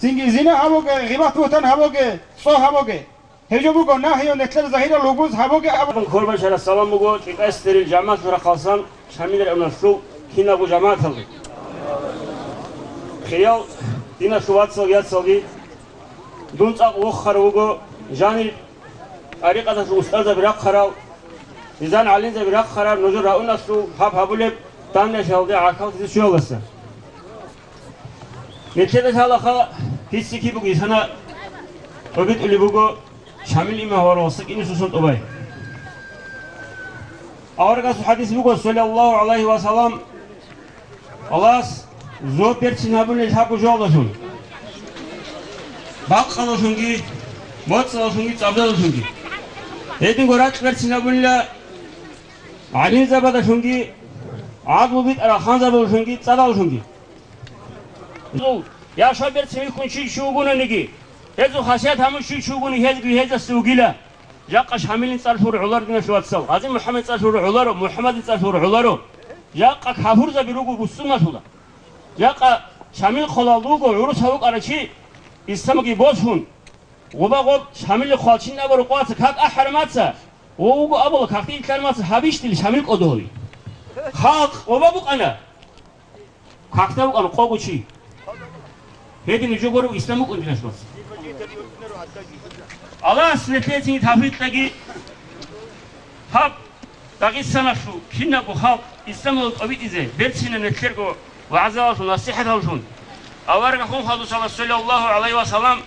цинги зина гьабуге, гъибат-бугьтан гьабуге, цӀо гьабуге. Гьеб жо буго нагьи, нилъер загьирал лугуз гьабуге абу. Корбан шарас салам буго, чӀикӀастерил жамагӀат рахъалсан Шамил районалъул киналго жамагӀаталде. Хириял диналъул вацал-яцалги, дун цӀакъ вохарав вуго жанир тӀарикъаталъул устарзаби рахъарал, изан гӀалимзаби рахъарал нужер районалъул гьаб гьабулеб данделъалде гӀахьаллъизе щвелалдаса. Нилъеда лъалаха, гьесие киб буго, исана гьобитӀулеб буго Шамил имам гьаварав сакӀине сусан тӀубай. Аварагасул хӀадис буго, саллаллагьу гӀалайгьи ва саллам, Аллагьас зоб берцин гьабунел гьаб жоялдалъун, бакъалдалъунги, боцӀалдалъунги, цӀабдалдалъунги. Гьединго ракь берцин гьабунила гӀалимзабадалъунги, гӀадлу битӀарал ханзабадалъунги, цӀадалъунги. Яшав берцин вихьун чи чи вугонаниги, гьезул хасият гьамун чи чи вугони, гьезги гьезасда вугила. Жакъа Шамилин цӀар лъур гӀолар, диналъул вацал, ГъазимухӀаммадин цӀар лъур гӀоларо, МухӀаммадин цӀар лъур гӀоларо. Жакъа капурзаби руго бусурмалъула. Жакъа Шамил хъолал вуго гӀурус гьавукӀарав чи, исламги босун, гъоба гъоб Шамилихъ хъвалчин абураб къояца как ахӀараб маца, ва вуго абула, какде итлъараб маца гьабищ дила Шамил кӀодо гьави. Халкъ гъоба букӀана. Какда букӀана къого чи. Гьедин жо гуреб ислам букӀун, диналъул вацал. Аллагьас нилъецин тавфикъ кьеги, гьаб Дагъистаналъул кинабго халкъ исламалда тӀобитӀизе берцина нилъерго вагӀзаялъун, насихӀаталъун. Аварагасул хадусала, саллаллагьу гӀалайгьи ва саллам,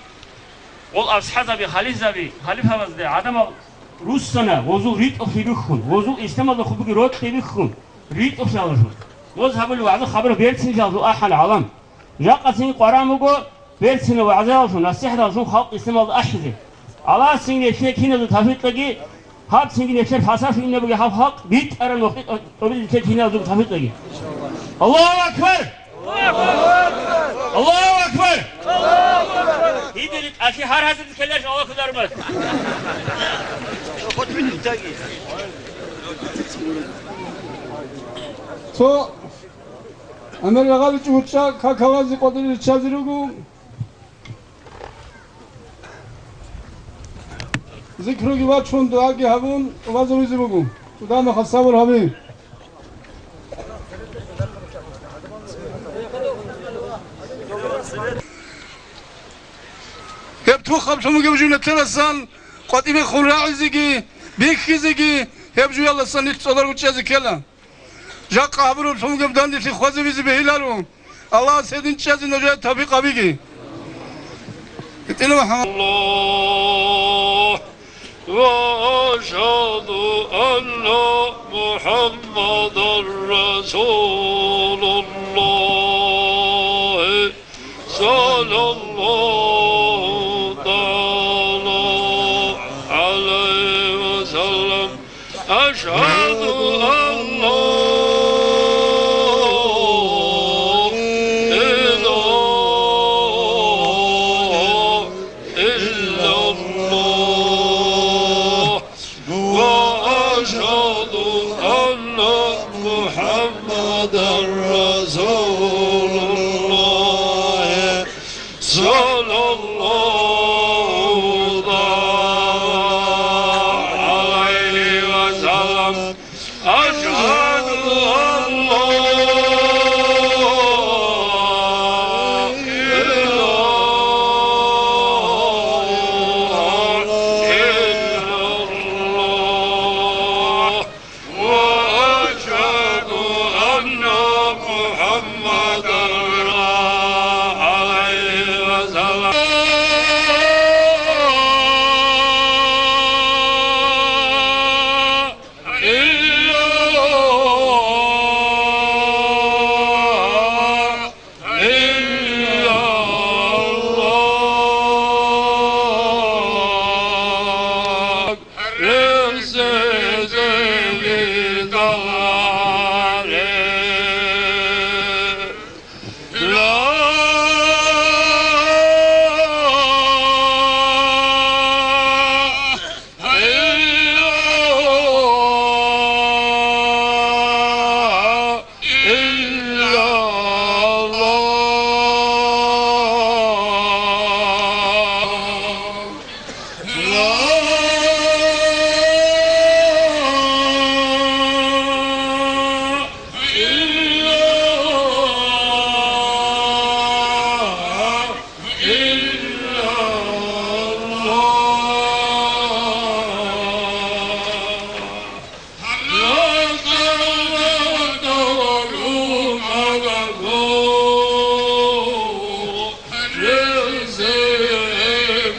гъол асхӀабзаби, халифзаби, халифабазде гӀадамал руссана, гъозул ритӀухълъи бихьун, гъозул исламалда хъубиги рокьи бихьун, ритӀухълъи гьалалъун. Гъоз гьабулеб вагӀза-хабар берцинлъиялъул ахӀана гӀалам. Жакъасин къваран буго берцинаб вагӀзаялъун, насихӀаталъун халкъ исламалда ахӀизе. Аллагьас цинги нилъее киназул тавфикъ кьеги, гьаб цинги нилъер пасалъугӀинабуги гьаб халкъ битӀараб нухде тӀобитӀизе нилъее киназул тавфикъ кьеги. Аллагьу акбар! Аллагьу акбар! Гьидин тӀалъи гьар гьазиз ккелеш Аллагьу акбар! Цо Амир гьаличӀо гьучӀа какалазе къватӀире риччазе руго. Зикруги бачун, дугӀаги гьабун, тӀубазабизе буго. ЦӀудамахъа сабур гьабе. Гьеб тухаб лъун бугеб жо нилъерасан къватӀибехун рагӀизеги, бихьизеги, гьеб жоялдасан нилъ цӀолорго чӀезе ккела. Жакъа гьабураб лъунгаб данделъи хвезабизе бегьиларо. Аллагьас гьедин чӀезе нужее тавфикъ гьабиги. ГьитӀинаб МухӀаммад. الله وأشهد أن محمدا رسول الله صلى الله تعالى عليه وسلم. أشهد أن لا إله إلا الله وأشهد أن محمدا رسول الله صلى الله تعالى عليه وسلم. أشهد أن لا إله إلا الله. وأشهد أن محمدا عليه وسلم. إلا الله. إلا الله. إلا الله. لا إله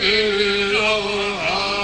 إلا الله.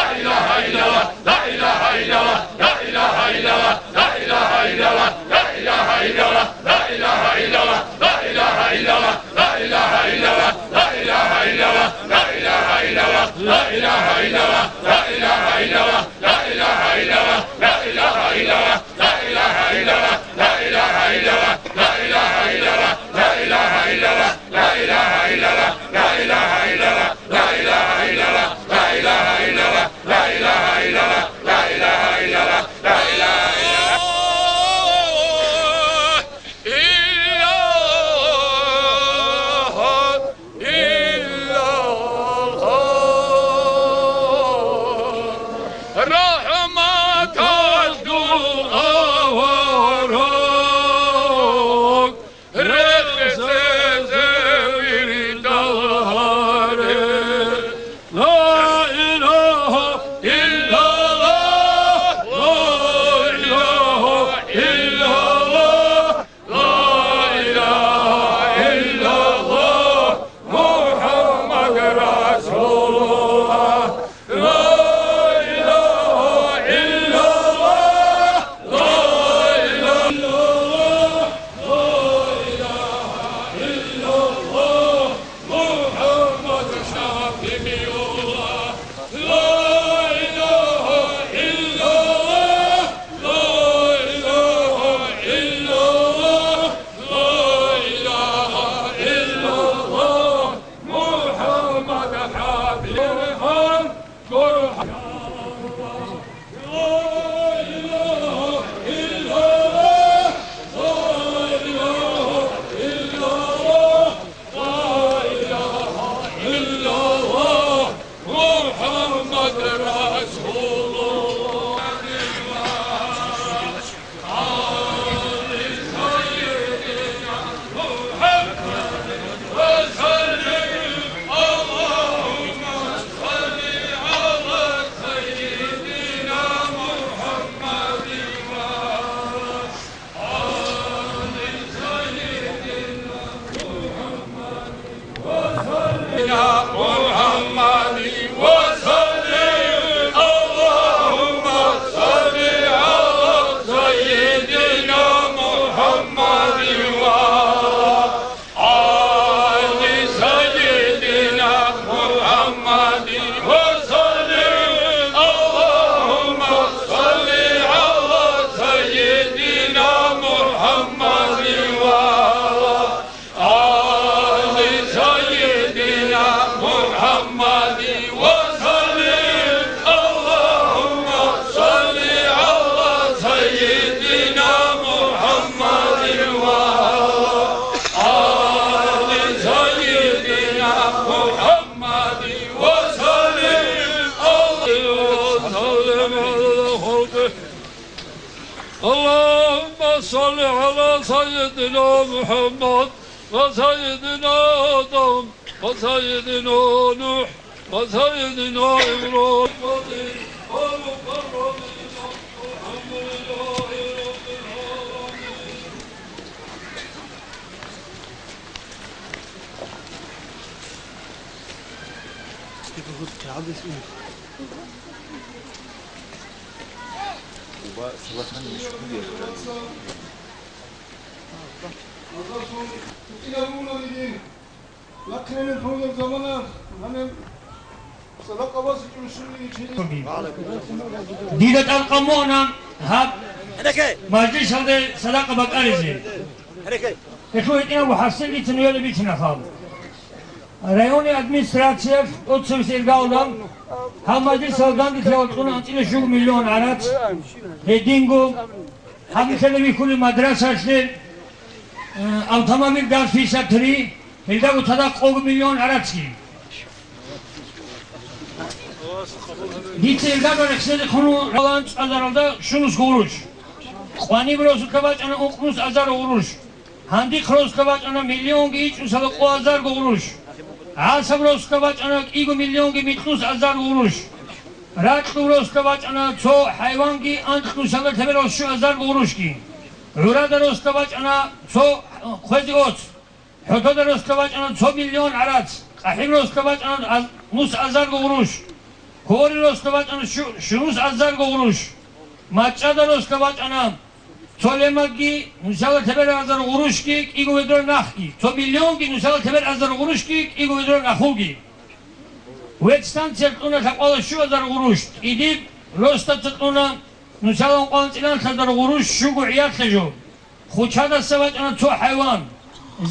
لا إله إلا الله، لا إله إلا الله، لا إله إلا الله، محمد رسول الله. لا إله إلا الله، لا إله إلا الله، لا إله إلا الله، محمد شفيع الله. لا إله إلا الله، لا إله إلا الله، لا إله إلا الله، محمد حبيب الرحمن. لا إله إلا الله، لا إله إلا الله، لا إله إلا الله، محمد رسول الله. محمد وسلم. اللهم صل على سيدنا محمد وآل سيدنا محمد وسلم. اللهم صل على سيدنا محمد وآل آل سيدنا محمد وسلم. اللهم صل على سيدنا محمد وعلى آل سيدنا محمد وسلم. اللهم صل على خلقه. اللهم صل على سيدنا محمد وسيدنا آدم وسيدنا نوح وسيدنا إبراهيم. Уба салатан мешкур яхъа. Дида тӀадкъан мугӀна гьаб мажлисалде садакъа бакӀаризе. Гьелъул гьитӀинабго хӀасилгицин вела бицинахъал. Районный администрация тӀоцевес иргалда гьаб мажлисалда данделъи кьуна анцӀила щуго миллион гӀарац, гьединго гьаб нилъеда бихьулеб мадрасалъе, э, автомобиль ГАЗ пятьдесят три, гьелдаго цадахъ къого миллион гӀарацги. Дица гьелдаго рехсезе хъуну ралан цӀазаралда щунус гъурущ. Къваниб росулъа бачӀана ункънус азар гъурущ. Гьандихъ росулъа бачӀана миллионги ичӀнусала къо азарго гъурущ. ГӀасаб росулъа бачӀана кӀиго миллионги микьнус азарго гъурущ. Ракьул росулъа бачӀана цо хӀайванги анкьнусала лъеберал щу азарго гъурущги. ГӀурада росулъа бачӀана цо хъвезе оц. ХӀотода росулъа бачӀана цо миллион гӀарац. КъахӀиб росулъа бачӀана аз-, нус азарго гъурущ. Кори росулъа бачӀана щу-, щунус азарго гъурущ. МачӀада росулъа бачӀана цо лемагги нусала лъеберал азар гъурущги кӀиго ведро нахги, цо миллионги нусала лъеберал азар гъурущги кӀиго ведро нахулги. Ветстанция кьуна лъабкъоялда щу азар гъурущ, кӀидиб росдаца кьуна нусала ункъоялда анцӀила азар гъурущ щуго гӀиярлъа жо. Хучадаса бачӀана цо хӀайван.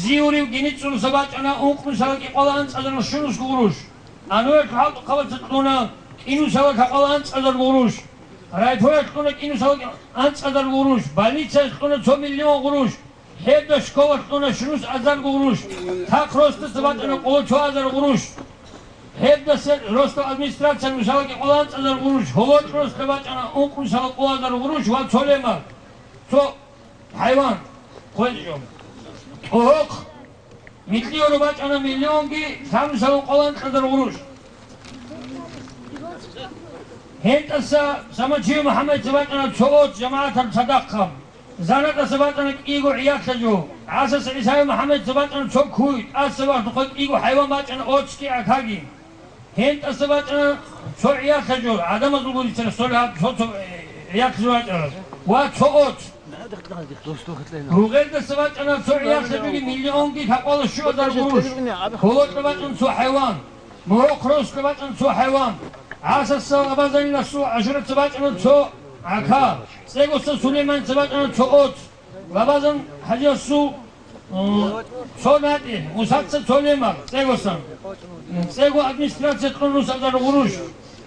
Зиурив геницӀцӀуруса бачӀана ункънусала кӀикъоялда анцӀазарго щунусго гъурущ. Ануялъул хӀалтӀухъабаца кьуна кӀинусала лъабкъоялда анцӀазарго гъурущ. Райфоялъ кьуна кӀинусала анцӀазарго гъурущ. Больницаялъ кьуна цо миллион гъурущ. Гьебда школалъ кьуна щунус азарго гъурущ. Тахъ росдаса бачӀана къоло цо азар гъурущ. Гьебдаса росдал администрация нусала кӀикъоялда анцӀазар гъурущ, гьоло росда бачӀана ункънусала къо азар гъурущ ва цо лемаг, цо хӀайван хъвезе жо. ТӀогьохъ микьиоро бачӀана миллионги лъабнусала ункъоялда анцӀазар гъурущ. ГьентӀаса Самачиев МухӀаммадица бачӀана цо оц жамагӀаталъ цадахъ. ЗанатӀаса бачӀана кӀиго гӀиярлъа жо. ГӀасаса ГӀисаев МухӀаммадица бачӀана цо куй, тӀаса вахтухъа кӀиго хӀайван бачӀана оцги гӀакаги. ГьентӀаса бачӀана цо гӀиярлъа жо, гӀадамазул гурицара цо, цо, цо гӀиярлъа жо бачӀана. Ва цо оц. Ругъелдаса бачӀана цо гӀиярлъа жоги миллионги лъабкъоялда щу азар гъурущ. Холокьа бачӀана цо хӀайван. Морохъ росулъа бачӀана цо хӀайван. ГӀасаса Лабазаниласул ГӀашураца бачӀана цо гӀака. ЦӀегоса Сулейманица бачӀана цо оц. Лабазан ХӀажиясул, м, цо натӀи, Мусаца цо лемаг, цӀегосан. ЦӀего администрация кьуна нус азар гъурущ.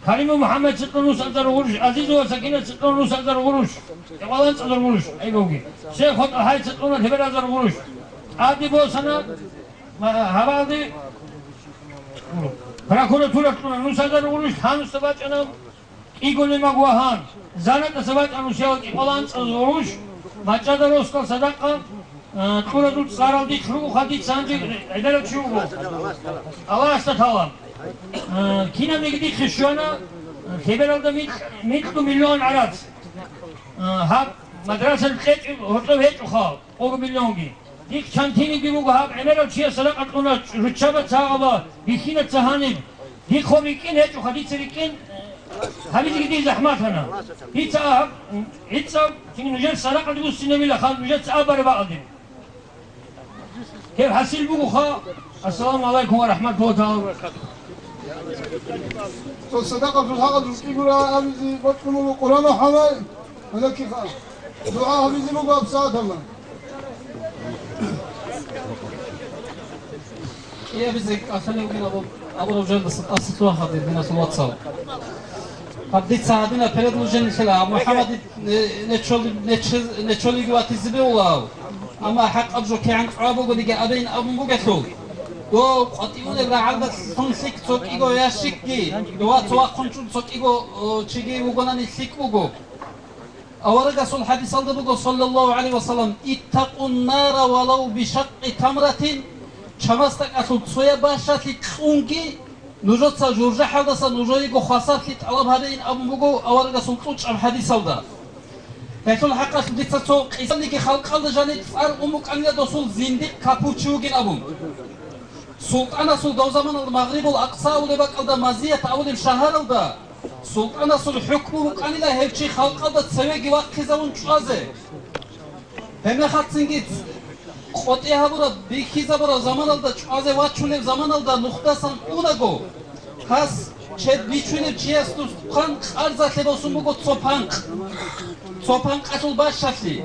Каримов МухӀаммадица кьуна нус азар гъурущ. Азизова Сакинаца кьуна нус азар гъурущ. КӀикъоялда анцӀазар гъурущ. Айбавги. Шейх ХутӀа-, ХутӀахӀайца кьуна лъеберал азар гъурущ. ТӀаде босана, ма-, гьабалде прокуратура кьуна нус азар гъурущ, гьануса бачӀана кӀиго лемаг ва гьан. ЗанатӀаса бачӀана нусиялда кӀикъоялда анцӀазар гъурущ, мачӀада росдал садакъа, а, кьурадул цӀарал дихъ ругоха, дица гьанже гӀемерав чи вуго. Аллагьасда лъала. А, кинабниги дихъе щвана, а, лъебералда микь-, микьго миллион гӀарац. А, гьаб мадрасалъ кьечӀеб гьоркьоб гьечӀоха. Къого миллионги. Дихъ чантиниги буго гьаб гӀемерав чияс садакъа кьуна, руччаба цагъаба, бихьинаца гьаниб. Дихъ гьоб рикӀкӀин гьечӀоха, дица рикӀкӀин гьабизеги дие захӀматана. Дица гьаб гӀицӀаб нужер садакъаде буссинабила хан, нужеца абараб бакӀалде. Гьеб хӀасил бугоха. Ассаламу гӀалайкум ва рахӀматуллагьи тагӀала ва баракатугь. Цо садакъатул хӀакъалъулъ кӀигура абизе бокьун буго Къуран хӀалай, гьанакиха. ДугӀа гьабизе буго гьабсагӀаталда. КӀиабизе кӀалъалев вугин абу-, абураб жандаса тӀаса лъугьа, гьадин, динасул вацал. Гьаб дица гьадинаб предложениелъила, гьаб МухӀаммадица не-, нечоли-, нечез-, нечолиги ватизе бегьулав. Амма хӀакъаб жо кигӀан цӀуа бугониги абейин абун бугелъул. Дов къватӀивулеб рагӀалдалъун лъикӀ цо кӀиго ящикги, дова цо вахъун чӀун цо кӀиго, о, чиги вугонани лъикӀ буго. Аварагасул хӀадисалда буго, саллаллагьу гӀалайгьи ва саллам: «Иттакъун нара валав бишакъкъи тамратин», чамасдакалъул цояб бащалъи кьунги, нужеца жужахӀалдаса нужеего хвасарлъи тӀалаб гьабейин абун буго аварагасул кьучӀаб хӀадисалда. Гьелъул хӀакъалъулъ дица цо къисаниги халкъалда жаниб цӀар ун букӀанила досул зиндикъ капурчи вугин абун. СултӀанасул дов заманалда Магърибул Акъса абулеб бакӀалда Мазият абулеб шагьаралда СултӀанасул хӀукму букӀанила гьев чи халкъалда цевеги вахъизавун чӀвазе. Гьебмехалцинги къотӀи гьабураб, бихьизабураб заманалда, чӀвазе вачунеб заманалда нухдасан унаго, гьас чед бичунеб чиясдухъан къарзалъе босун буго цо панкъ, цо панкъалъул бащалъи.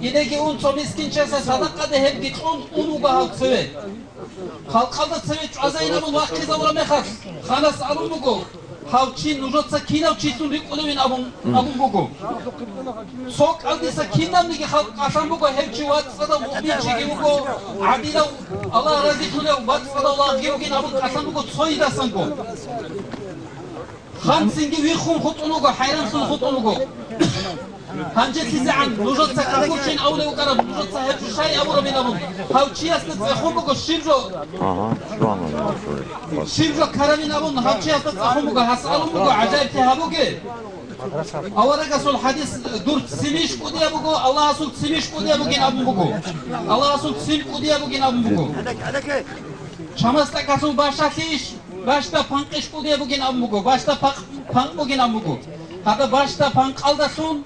Инеги ун цо мискинчиясе садакъаде гьебги кьун ун вуго гьав цеве. Халкъалда цеве чӀвазейин абун вахъизавураб мехалъ, ханас абун буго, гьав чи нужеца кинав чилъун рикӀкӀуневин абун, абун буго. Цо кӀалдиса кинабниги халкъ кӀалъан буго гьев чи вацӀцӀадав муъминчиги вуго, гӀадилав, Аллагь разилъулев вацӀцӀадав лагъги вугин абун кӀалъан буго цойидасанго. Хан цинги виххун хутӀун вуго, хӀайранлъун хутӀун вуго. Гьанже лъизегӀан нужеца кагурчин авлев вукӀараб, нужеца гьеб жо щай абурабин абун, гьав чиясда цӀехун буго, щиб жо, Ага, субханаллагь, щиб жо ккарабин абун, гьав чиясда цӀехун буго, гьас абун буго, гӀажаиблъи гьабуге. Аварагасул хӀадис, дур ццинищ кӀудияб буго, Аллагьасул ццинищ кӀудияб бугин абун буго. Аллагьасул ццин кӀудияб бугин абун буго. Чамасдакалъул бащалъийищ, бащда панкъищ кӀудияб бугин абун буго, бащда пакъ-, панкъ бугин абун буго. Гьада бащда панкъалдалъун,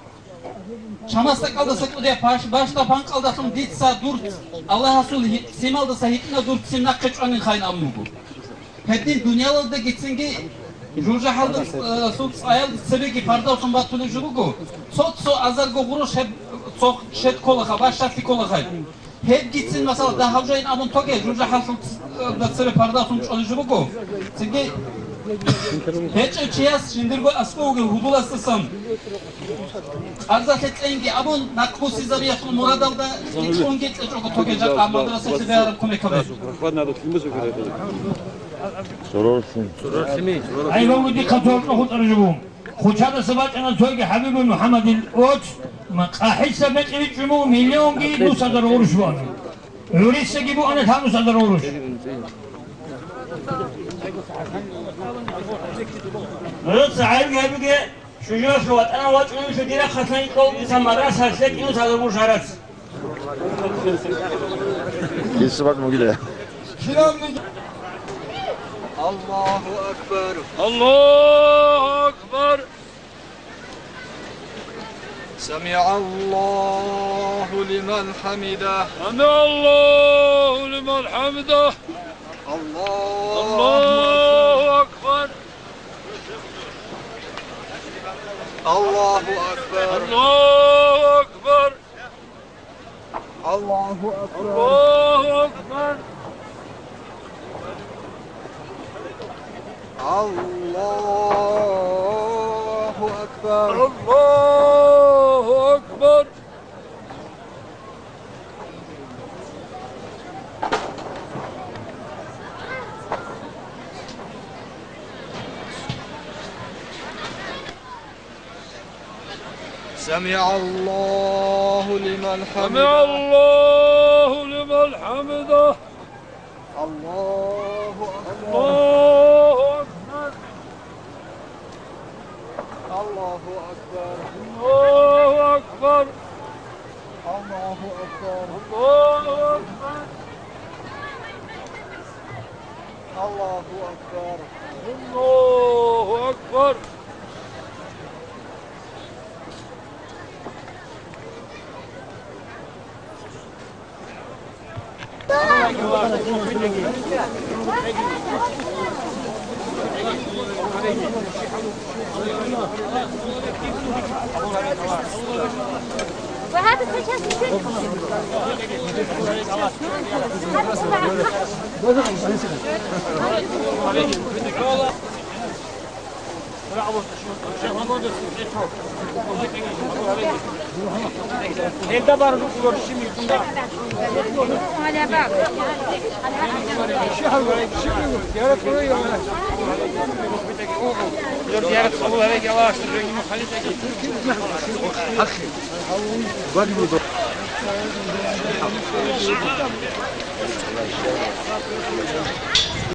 чамасдакалдаса кӀудияб бащ-, бащда панкъалдалъун дица дур Аллагьасул гьи-, ццималдаса гьитӀина дур ццин нахъе чӀванин хайин абун буго. Гьедин дуниялалдагицинги жужахӀалда, э, сул цӀаялда цебеги пардавлъун батулеб жо буго, цо-цо азарго гъурущ гьеб цо шед кколаха, бащалъи кколахай. Гьебгицин, масала, дагьаб жайин абун тоге, жужахӀалъул ц-, э, цебе пардавлъун чӀолеб жо буго. Цинги гьечӀев чияс жиндирго аскӀов вугев гьудуласдасан къарзалъе кьейинги абун, нахъбуссизабиялъул мурадалда кьунги кьечӀого тоге жакъа мадрасалъе бегьараб кумек гьабе. Гьайван вуди хъатур чӀухӀутӀараб жо буго. Хучадаса бачӀана цоги ХӀабибул МухӀаммадил оц, ма-, къахӀиса бекьи бичӀчӀун буго миллионги нусазар гъурущ буана. ГӀурисаги буана лъабнусазар гъурущ. Нужеца гӀайибги гьабиге, чӀужуялъе ватӀана вачӀунелъул дирахъалъан кьолдиса мадрасалъе кӀинусазар гъурущ гьарац. Киса бакӀ мугиле. Аллагьу акбар. Аллагьу акбар. سمع الله لمن حمده. سمع الله لمن حمده. الله أكبر. الله أكبر. الله أكبر. الله أكبر. الله أكبر. الله أكبر. الله أكبر. سمع الله لمن حمده. سمع الله لمن حمده. الله أكبر. الله أكبر. الله أكبر. الله أكبر. الله أكبر. الله أكبر. الله أكبر. الله أكبر.